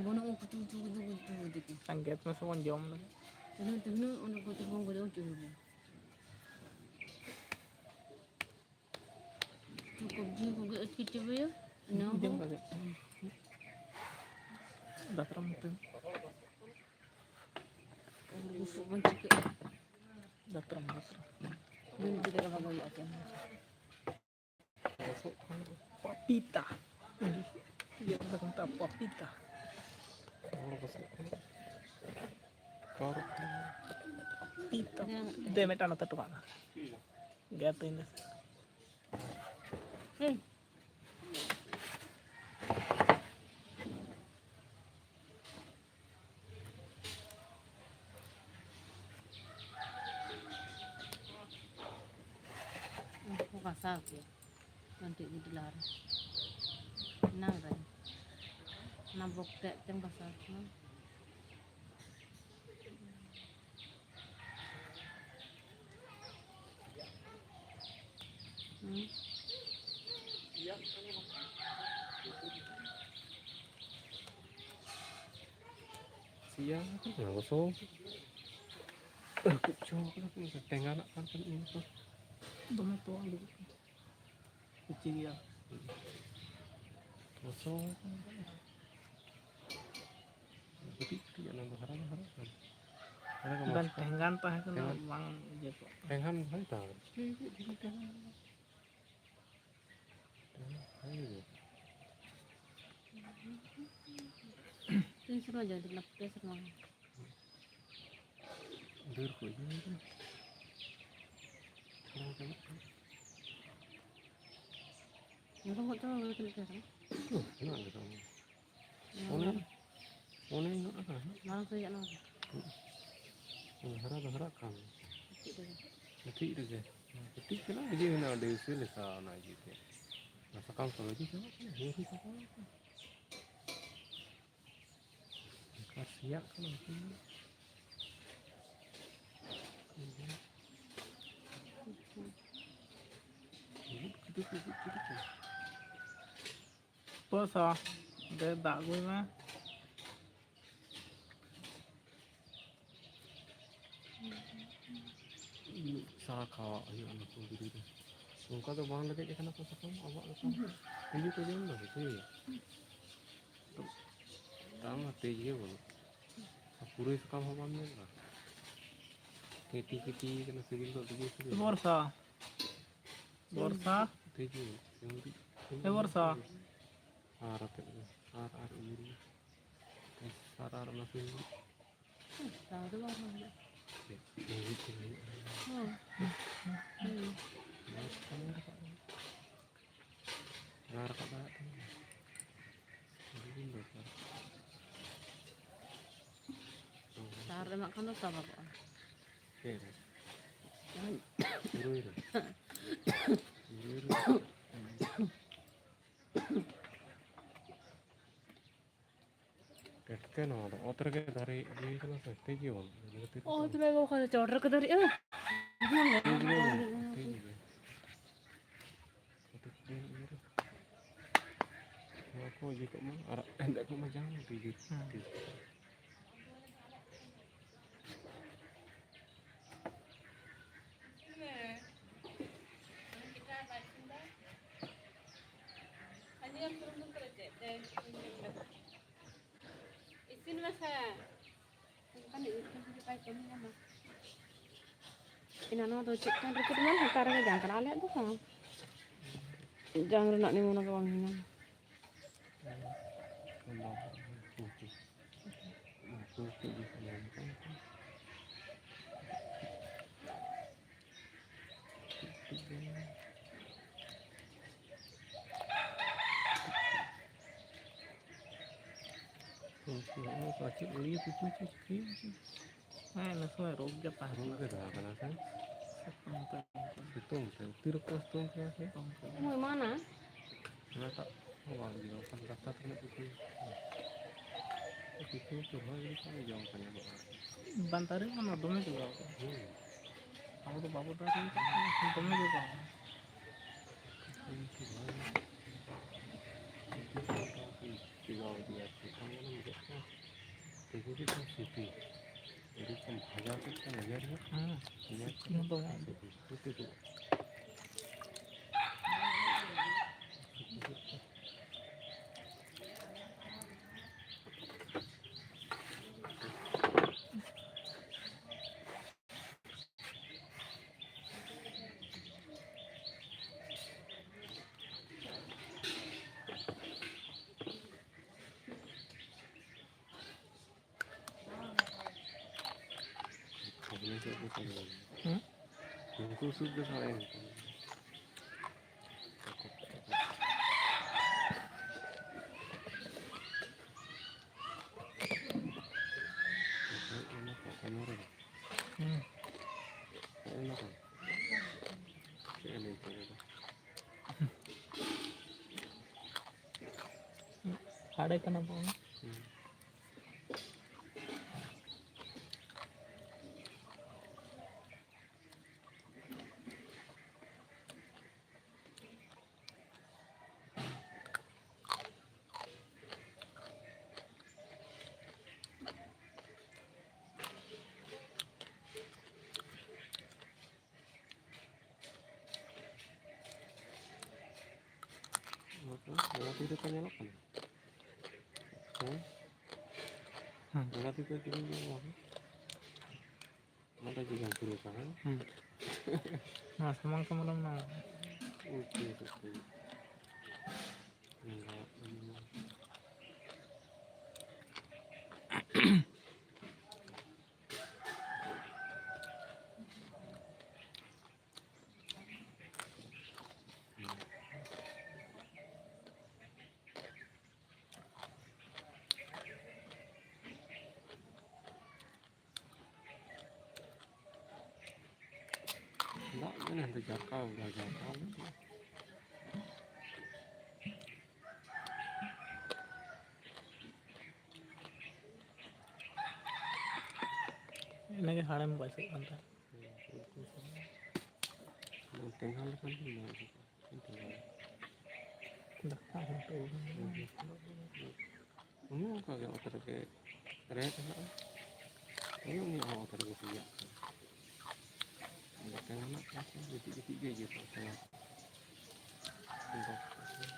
ᱵᱟᱹᱱᱩᱜ ᱩᱱᱠᱩ ᱪᱩ ᱪᱩ ᱪᱩ ᱪᱩ ᱪᱩ ᱛᱮᱜᱮ᱾ ᱥᱟᱸᱜᱮ ᱢᱮᱥᱟ ᱵᱚᱱ ᱡᱚᱢ ᱞᱮᱜᱮ᱾ ᱛᱮᱦᱮᱧ ᱛᱮᱦᱮᱧ ᱚᱱᱟ ᱠᱚ ᱛᱮᱦᱮᱧ ᱵᱚᱱ ᱜᱚᱡ ᱦᱚᱪᱚ ᱠᱚᱣᱟ᱾ ᱠᱚᱵᱡᱤ ᱠᱚᱜᱮ ᱟᱹᱴᱠᱤ ᱪᱟᱵᱟᱭᱟ᱾ ᱚᱱᱟ ᱦᱚᱸ᱾ ᱫᱟᱛᱨᱚᱢ ᱛᱮ᱾ ᱵᱩᱥᱩᱵ ᱵᱚᱱ ᱪᱤᱠᱟᱹᱜᱼᱟ᱾ ᱫᱟᱛᱨᱚᱢ, ᱫᱟᱛᱨᱚᱢ᱾ ᱵᱤᱱ ᱪᱤᱠᱟᱹ ᱨᱮᱦᱚᱸ ᱵᱟᱝ ᱦᱩᱭᱩᱜᱼᱟ ᱪᱮᱫ ᱦᱚᱸ᱾ ᱯᱟᱯᱤᱛᱟ᱾ ᱤᱭᱟᱹ ᱫᱚᱠᱚ ᱢᱮᱛᱟᱜᱼᱟ ᱯᱟᱯᱤᱛᱟ᱾ ᱯᱤᱛᱟ᱾ ᱫᱮ ᱢᱤᱫᱴᱟᱝ ᱱᱚᱛᱮ ᱦᱚᱴᱚ ᱠᱟᱜ ᱢᱮ᱾ ᱜᱮᱫ ᱤᱧ ᱫᱮ᱾ ᱦᱮᱸ᱾ ᱩᱱᱠᱩ ᱠᱚ ᱜᱷᱟᱥᱟᱣ ᱠᱮᱭᱟ ᱠᱟᱹᱴᱤᱡ ᱜᱤᱫᱽᱨᱟᱹ ᱞᱟᱦᱟᱨᱮ᱾ ᱮᱱᱟᱝ ᱨᱮ ᱚᱱᱟ ᱵᱚᱠᱛᱮ ᱟᱡ ᱛᱮᱢ ᱜᱷᱟᱥᱟᱣ ᱠᱮᱭᱟ᱾ ᱦᱩᱸ᱾ ᱥᱮᱭᱟ ᱟᱠᱟᱱᱟ, ᱞᱚᱥᱚ᱾ ᱨᱟᱹᱯᱩᱫ ᱪᱚ ᱟᱠᱟᱱᱟ, ᱴᱮᱸᱜᱟᱱᱟᱜ ᱠᱟᱱ ᱛᱟᱦᱮᱸᱫ ᱩᱱ ᱫᱚ᱾ ᱫᱚᱢᱮ ᱛᱚᱣᱟ ᱩᱰᱩᱠᱚᱜ ᱠᱟᱱ ᱛᱟᱦᱮᱸᱫ᱾ ᱠᱩᱪᱤ ᱜᱮᱭᱟ᱾ ᱞᱚᱥᱚ ᱟᱠᱟᱱᱟ᱾ ᱠᱟᱹᱴᱤᱡ ᱠᱟᱹᱴᱤᱡ ᱚᱱᱟ ᱫᱚ ᱦᱟᱨᱟ ᱫᱚ ᱦᱟᱨᱟ ᱠᱟᱱᱟ᱾ ᱦᱟᱨᱟ ᱠᱟᱱᱟ᱾ ᱵᱟᱝ, ᱴᱷᱮᱸᱜᱟᱱ ᱛᱟᱦᱮᱸ ᱠᱟᱱᱟ, ᱴᱷᱮᱸᱜᱟᱱ᱾ ᱵᱟᱝ ᱤᱭᱟᱹ ᱠᱚᱜ ᱠᱟᱱᱟ᱾ ᱴᱷᱮᱸᱜᱟᱱ ᱦᱳᱭ ᱛᱚ᱾ ᱴᱷᱤᱠ ᱜᱮ, ᱴᱷᱤᱠ ᱜᱮ ᱛᱟᱦᱮᱸ ᱠᱟᱱᱟ᱾ ᱴᱷᱮᱸᱜᱟᱱ ᱦᱳᱭ ᱜᱮ᱾ ᱛᱤᱱ ᱥᱮᱨᱢᱟ ᱡᱟᱹᱨᱤ ᱠᱟᱱᱟ? ᱯᱮ ᱥᱮᱨᱢᱟ᱾ ᱰᱟᱹᱨ ᱠᱚ ᱤᱭᱟᱹ ᱠᱟᱱᱟ᱾ ᱛᱷᱚᱲᱟ ᱪᱟᱵᱟᱜ ᱠᱟᱱᱟ᱾ ᱱᱚᱣᱟ ᱫᱚ ᱛᱤᱱᱟᱹᱜ ᱛᱟᱦᱮᱸ ᱠᱟᱱᱟ? ᱦᱩᱸ, ᱦᱮᱱᱟᱜ ᱜᱮ ᱛᱟᱵᱚᱱᱟ᱾ ᱚᱱᱮ, ᱚᱱᱮ ᱦᱮᱱᱟᱜ ᱟᱠᱟᱫᱟ ᱦᱟᱸᱜ᱾ ᱢᱟᱲᱟᱝ ᱥᱮᱫ ᱨᱮᱭᱟᱜ ᱱᱚᱣᱟ ᱫᱚ᱾ ᱦᱩᱸ᱾ ᱦᱟᱨᱟ ᱫᱚ ᱦᱟᱨᱟᱜ ᱠᱟᱱ᱾ ᱠᱟᱹᱴᱤᱡ ᱨᱮᱜᱮ᱾ ᱠᱟᱹᱴᱤᱡ ᱨᱮᱜᱮ᱾ ᱠᱟᱹᱴᱤᱡ ᱠᱟᱱᱟ, ᱤᱭᱟᱹ ᱦᱮᱱᱟᱜᱼᱟ, ᱟᱹᱰᱤ ᱩᱥᱩᱞ ᱞᱮᱠᱟ ᱚᱱᱟ ᱤᱭᱟᱹ ᱛᱮ᱾ ᱚᱱᱟ ᱥᱟᱠᱟᱢ ᱠᱚ ᱵᱟᱹᱡᱤ ᱪᱟᱵᱟᱜ ᱠᱟᱱᱟ, ᱧᱩᱨᱩ ᱪᱟᱵᱟᱜ ᱠᱟᱱᱟ᱾ ᱚᱱᱠᱟ ᱥᱮᱭᱟᱜ ᱠᱟᱱᱟ, ᱩᱥᱩᱞ ᱧᱚᱜ᱾ ᱩᱫ ᱠᱤᱫᱩ ᱠᱚ, ᱩᱫ ᱠᱤᱫᱩ ᱠᱚ᱾ ᱯᱚᱭᱥᱟ ᱫᱮ ᱫᱟᱜ ᱟᱹᱜᱩᱭ ᱢᱮ᱾ ᱥᱟᱨᱟ ᱠᱷᱟᱣᱟᱣ ᱦᱩᱭᱩᱜᱼᱟ ᱱᱩᱠᱩ ᱵᱤᱨᱤ ᱫᱚ᱾ ᱱᱚᱝᱠᱟ ᱫᱚ ᱵᱟᱝ ᱞᱮᱵᱮᱫ ᱟᱠᱟᱱᱟ ᱠᱚ ᱥᱟᱠᱟᱢ ᱟᱵᱚᱣᱟᱜ ᱞᱮᱠᱟ᱾ ᱛᱤᱡᱩ ᱠᱚ ᱡᱚᱢ ᱫᱟ ᱥᱮ ᱪᱮᱫ? ᱛᱟᱢ ᱛᱮᱡᱽ ᱜᱮ ᱵᱟᱹᱱᱩᱜ᱾ ᱟᱨ ᱯᱩᱨᱟᱹᱭ ᱥᱟᱠᱟᱢ ᱦᱚᱸ ᱵᱟᱢ ᱧᱮᱞ ᱫᱟ? ᱠᱮᱴᱤ ᱠᱮᱴᱤ ᱠᱟᱱᱟ, ᱥᱤᱵᱤᱞ ᱫᱚ ᱟᱹᱰᱤ ᱜᱮ ᱥᱤᱵᱤᱞ᱾ ᱵᱚᱨᱥᱟ᱾ ᱵᱚᱨᱥᱟ᱾ ᱛᱮᱡᱽ ᱜᱮ ᱵᱟᱹᱱᱩᱜ᱾ ᱥᱤᱵᱤᱞ ᱫᱚ ᱮ ᱵᱚᱨᱥᱟ᱾ ᱥᱤᱵᱤᱞ᱾ ᱟᱨ ᱟᱛᱮᱫ ᱜᱮ᱾ ᱟᱨ, ᱟᱨ ᱩᱭᱩᱨ ᱢᱮ᱾ ᱟᱨ, ᱟᱨ ᱚᱱᱟ ᱥᱤᱵᱤᱞ᱾ ᱛᱟᱣ ᱫᱚ ᱵᱟᱝ ᱦᱩᱭᱩᱜᱼᱟ᱾ ᱪᱮᱫ? ᱦᱩᱭᱩᱜ ᱪᱮᱫ ᱦᱩᱭᱩᱜᱼᱟ? ᱦᱩᱸ᱾ ᱦᱩᱸ᱾ ᱵᱟᱝ ᱨᱟᱠᱟᱵ ᱫᱟᱲᱮᱭᱟᱜ ᱠᱟᱱᱟ᱾ ᱵᱟᱝ ᱨᱟᱠᱟᱵ ᱫᱟᱲᱮᱭᱟᱜ ᱠᱟᱱᱟ᱾ ᱟᱹᱰᱤ ᱫᱤᱱ ᱫᱚᱨᱠᱟᱨ᱾ ᱥᱟᱨ ᱮᱢᱟᱜ ᱠᱷᱟᱱ ᱫᱚ ᱥᱟᱵᱟᱜᱚᱜᱼᱟ᱾ ᱪᱮᱫ ᱨᱮ? ᱯᱩᱨᱟᱹᱭ ᱨᱮ? ᱯᱩᱨᱟᱹᱭ ᱨᱮ? ᱴᱮᱴᱠᱮ ᱱᱚᱣᱟ ᱫᱚ ᱚᱛ ᱨᱮᱜᱮ ᱫᱟᱨᱮ ᱤᱭᱟᱹ ᱠᱟᱱᱟ ᱥᱮ, ᱛᱮᱡ ᱜᱮ ᱵᱟᱹᱱᱩᱜᱼᱟ, ᱤᱱᱟᱹ ᱠᱷᱟᱹᱛᱤᱨ ᱛᱮ ᱚᱛ ᱨᱮᱜᱮ ᱚᱠᱟ ᱨᱮ ᱪᱚᱴ ᱨᱮᱠᱚ ᱫᱟᱨᱮᱜᱼᱟ? ᱛᱮᱡ ᱜᱮ ᱵᱟᱹᱱᱩᱜᱼᱟ, ᱛᱮᱡ ᱜᱮ᱾ ᱠᱟᱹᱴᱤᱡ ᱪᱩᱞᱩᱝ ᱤᱭᱟᱹ ᱨᱮ᱾ ᱱᱚᱣᱟ ᱠᱚ ᱤᱭᱟᱹ ᱠᱚᱜ ᱢᱟ, ᱟᱨᱟᱜ ᱦᱮᱸᱫᱮ ᱠᱚᱜ ᱢᱟ, ᱡᱟᱦᱟᱸ ᱢᱤᱫᱴᱤᱡ ᱤᱭᱟᱹ ᱦᱩᱸ᱾ ᱛᱤ᱾ ᱤᱥᱤᱱ ᱢᱮᱥᱮ᱾ ᱚᱱᱠᱟᱱᱤᱡ ᱢᱤᱫᱴᱮᱱ ᱡᱩᱫᱤ ᱵᱟᱭ ᱠᱟᱹᱢᱤ ᱧᱟᱢᱟ᱾ ᱮᱱᱟ ᱱᱚᱣᱟ ᱫᱚ ᱪᱮᱫ ᱠᱟᱱ ᱨᱮ ᱪᱮᱫ ᱧᱟᱢ ᱦᱟᱛᱟᱣ ᱨᱮᱜᱮ ᱡᱟᱝ ᱠᱟᱱᱟ, ᱟᱞᱮᱭᱟᱜ ᱫᱚ ᱵᱟᱝ᱾ ᱡᱟᱝ ᱨᱮᱱᱟᱜ ᱱᱤᱢᱚᱱᱟ ᱫᱚ ᱵᱟᱝ ᱧᱟᱢᱟ᱾ ᱩᱱᱠᱩ ᱦᱚᱸ ᱠᱚ ᱟᱹᱪᱩᱨ ᱩᱲᱤᱭᱟ ᱯᱤᱯᱤ ᱪᱚ ᱪᱤᱠᱟᱹᱭᱟ ᱪᱚ᱾ ᱦᱮᱸ, ᱤᱱᱟᱹ ᱥᱚᱢᱚᱭ ᱨᱳᱜᱽ ᱜᱮ ᱛᱟᱦᱮᱸ ᱨᱳᱜᱽ ᱠᱟᱱᱟ᱾ ᱜᱮ ᱛᱟᱦᱮᱸ ᱠᱟᱱᱟ ᱥᱮ? ᱥᱤᱛᱩᱝ ᱛᱮ᱾ ᱥᱤᱛᱩᱝ ᱛᱮ, ᱚᱛᱤᱨᱤᱠᱛᱚ ᱥᱤᱛᱩᱝ ᱠᱮᱭᱟ ᱥᱮ? ᱥᱤᱛᱩᱝ ᱛᱮ᱾ ᱢᱚᱭ ᱢᱟᱱᱟ᱾ ᱚᱱᱟᱴᱟᱜ ᱦᱚᱸ ᱵᱟᱝ ᱦᱩᱭᱩᱜᱼᱟ, ᱚᱱᱠᱟᱱ ᱠᱟᱛᱷᱟ ᱛᱤᱱᱟᱹᱜ ᱠᱤᱪᱷᱩ᱾ ᱠᱤᱪᱷᱩ ᱪᱚᱨᱟ ᱜᱤᱰᱤ ᱠᱟᱜ ᱢᱮ, ᱡᱚᱢ ᱠᱟᱱᱟ ᱵᱟᱝ? ᱵᱟᱱᱛᱟᱨᱤ ᱢᱟ ᱫᱚᱢᱮ ᱡᱚᱜᱟᱣ ᱠᱟᱱᱟ᱾ ᱦᱩᱸ᱾ ᱟᱵᱚ ᱫᱚ ᱵᱟᱵᱚ ᱫᱟᱨᱮ ᱠᱟᱜ ᱠᱟᱱᱟ, ᱫᱚᱢᱮ ᱡᱚᱜᱟᱣ ᱠᱟᱱᱟ᱾ ᱡᱚᱜᱟᱣ ᱤᱫᱤᱭᱟ, ᱪᱮᱫ ᱠᱷᱟᱱ ᱜᱮ ᱵᱩᱡᱷᱟᱹᱜ ᱠᱟᱱᱟ᱾ ᱛᱮᱜᱮ ᱜᱮ ᱥᱤᱯᱤ᱾ ᱮᱨᱚᱠᱚᱢ ᱵᱷᱟᱡᱟ ᱠᱮᱫ ᱛᱮ ᱵᱷᱟᱡᱟ ᱨᱮᱦᱚᱸ ᱦᱮᱸ, ᱯᱮᱸᱭᱟᱡᱽ ᱥᱤᱯᱤ ᱦᱚᱸ ᱫᱚ ᱵᱟᱝ᱾ ᱥᱤᱯᱤ᱾ ᱩᱛᱩ ᱫᱚ᱾ ᱦᱩᱸ? ᱩᱱᱠᱩ ᱥᱩᱫ ᱫᱚ ᱥᱟᱲᱮ ᱠᱟᱱᱟ᱾ ᱦᱩᱸ᱾ ᱥᱟᱰᱮ ᱠᱟᱱᱟ ᱵᱟᱝ? ᱦᱩᱸ᱾ ᱱᱚᱣᱟ ᱛᱤ ᱨᱮᱠᱚ ᱧᱮᱞᱚᱜ ᱠᱟᱱᱟ? ᱦᱮᱸ? ᱦᱮᱸ᱾ ᱱᱚᱣᱟ ᱛᱤ ᱛᱮ ᱛᱤᱱᱟᱹᱜ ᱧᱮᱞᱚᱜ ᱠᱟᱱᱟ? ᱱᱚᱰᱮ ᱜᱮ ᱡᱟᱦᱟᱸ ᱯᱩᱨᱟᱹ ᱠᱟᱱᱟ᱾ ᱦᱮᱸ᱾ ᱱᱚᱣᱟ ᱥᱟᱢᱟᱝ ᱥᱟᱢᱟᱝ ᱨᱮ ᱢᱮᱱᱟᱜᱼᱟ᱾ Okay, okay. ᱧᱮᱞᱚᱜ ᱠᱟᱱᱟ᱾ ᱦᱟᱱᱛᱮ ᱡᱷᱟᱨᱠᱟᱣ ᱜᱮ, ᱡᱷᱟᱨᱠᱟᱣ ᱜᱮ᱾ ᱤᱱᱟᱹᱜᱮ ᱦᱟᱲᱮᱢ ᱵᱟᱭ ᱥᱟᱹᱜ ᱠᱟᱱ ᱛᱟᱦᱮᱸᱫ᱾ ᱦᱩᱸ, ᱦᱩᱸ, ᱦᱩᱸ᱾ ᱛᱮᱸᱜᱚᱡ ᱞᱮᱠᱷᱟᱱ ᱫᱚ ᱢᱚᱡᱽ ᱠᱚᱜᱼᱟ᱾ ᱛᱮᱸᱜᱚᱡ᱾ ᱫᱟᱠᱟ ᱦᱚᱸ ᱛᱚ ᱦᱩᱸ, ᱦᱩᱸ᱾ ᱩᱱᱤ ᱦᱚᱸ ᱚᱱᱠᱟ ᱜᱮ ᱚᱛ ᱨᱮᱜᱮ ᱨᱮᱦᱮᱫ ᱦᱮᱱᱟᱜᱼᱟ᱾ ᱩᱱᱤ, ᱩᱱᱤᱭᱟᱜ ᱦᱚᱸ ᱚᱛ ᱨᱮᱜᱮ ᱥᱮᱭᱟᱜ ᱠᱟᱱᱟ᱾ ᱵᱟᱠᱷᱟᱱ ᱦᱮᱱᱟᱜ ᱠᱚᱣᱟ ᱥᱮ ᱜᱤᱛᱤᱡ ᱜᱤᱛᱤᱡ ᱜᱮ ᱤᱭᱟᱹ ᱠᱚᱜ ᱠᱟᱱᱟ᱾ ᱵᱩᱡᱷᱟᱹᱜ ᱠᱟᱱᱟ᱾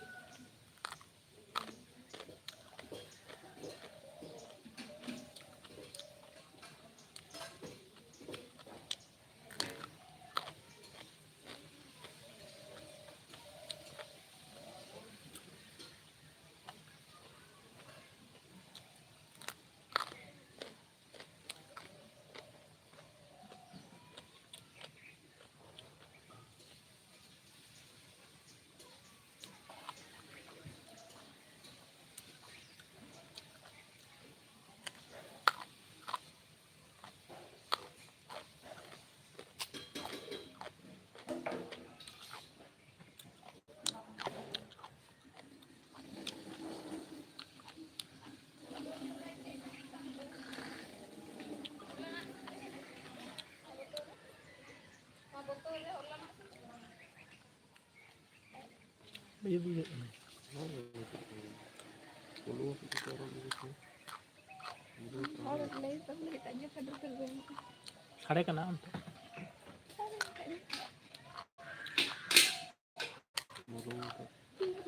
ᱥᱟᱰᱮ ᱠᱟᱱᱟ ᱚᱱᱛᱮ᱾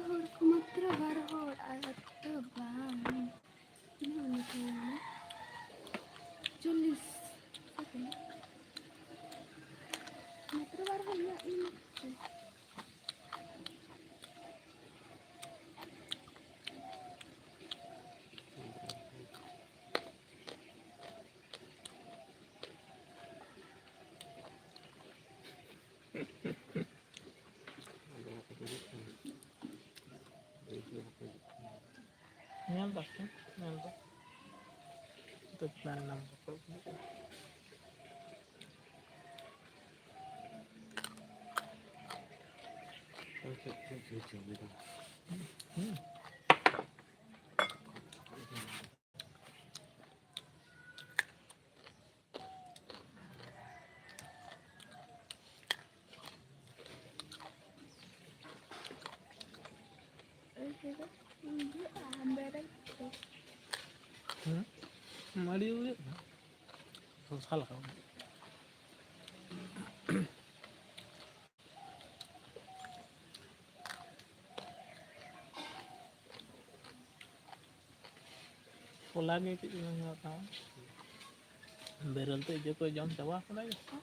ᱦᱚᱲ ᱠᱚ ᱢᱟᱛᱨᱚ ᱵᱟᱨ ᱦᱚᱲ ᱟᱨ ᱚᱠᱛᱚ ᱵᱟᱝ᱾ ᱛᱤᱱᱟᱹᱜ ᱢᱤᱱᱤᱴ ᱦᱩᱭᱱᱟ? ᱪᱚᱞᱞᱤᱥ ᱥᱮᱠᱮᱱᱰ᱾ ᱢᱟᱛᱨᱚ ᱵᱟᱨ ᱦᱚᱲ ᱢᱮᱱᱟᱜ ᱞᱤᱧᱟ᱾ ᱧᱮᱞ ᱫᱟᱯᱮ, ᱧᱮᱞ ᱫᱚ᱾ ᱱᱤᱛᱚᱜ ᱪᱮᱛᱟᱱ ᱨᱮ ᱱᱟᱢᱵᱟᱨ ᱠᱚ ᱩᱫᱩᱜ ᱮᱫᱟ᱾ ᱦᱩᱸ? ᱢᱟᱹᱰᱤ ᱦᱩᱭᱩᱜ ᱠᱟᱱᱟ᱾ ᱥᱚᱥᱟ ᱞᱮᱠᱟ᱾ ᱦᱚᱞᱟ ᱜᱮ ᱪᱮᱫ ᱪᱚᱝ ᱧᱟᱢᱚᱜ ᱛᱟᱢᱟ᱾ ᱵᱮᱨᱮᱞ ᱛᱮ ᱤᱭᱟᱹ ᱠᱚ ᱡᱚᱢ ᱪᱟᱵᱟ ᱠᱟᱫᱟ ᱡᱚᱛᱚ᱾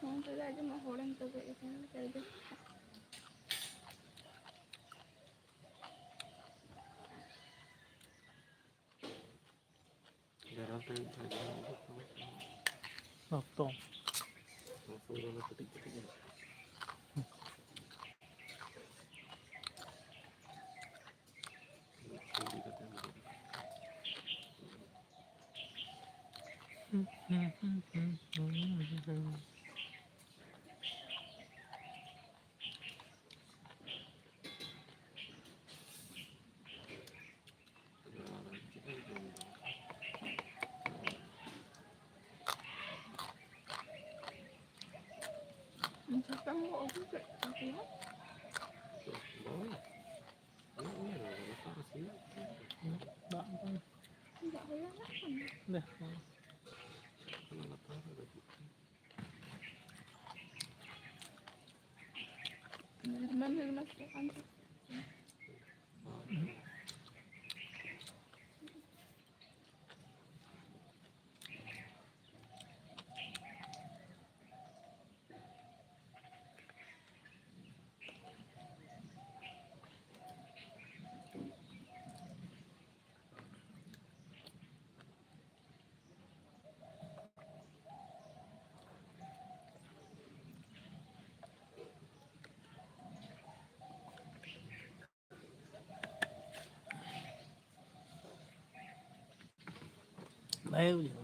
ᱱᱚᱣᱟ ᱫᱚ ᱟᱸᱡᱚᱢᱚᱜ ᱦᱚᱲᱮᱢ ᱛᱚᱜᱚᱡ ᱟᱠᱟᱱᱟ, ᱛᱟᱭ ᱫᱚ᱾ ᱵᱮᱨᱮᱞ ᱛᱮ ᱢᱤᱫ ᱫᱷᱟᱣ ᱡᱚᱢ ᱩᱰᱩᱠ ᱠᱟᱱᱟ᱾ ᱥᱚᱠᱛᱚ᱾ ᱥᱚᱠᱛᱚ ᱫᱚ ᱠᱟᱹᱴᱤᱡ ᱠᱟᱹᱴᱤᱡ ᱧᱚᱜ᱾ ᱥᱟᱠᱟᱢ ᱠᱚ ᱟᱹᱜᱩ ᱠᱮᱫ ᱛᱟᱯᱮᱭᱟ? ᱫᱟᱜ ᱠᱚ᱾ ᱫᱟᱜ ᱦᱚᱞᱟ ᱫᱟᱜ ᱠᱟᱱᱟ᱾ ᱫᱮ᱾ ᱦᱮᱨᱢᱮᱢ ᱦᱮᱨᱢᱮᱢ ᱥᱮᱫ ᱠᱟᱱ ᱪᱚ᱾ ᱵᱟᱭ ᱵᱩᱡᱷᱟᱹᱣ᱾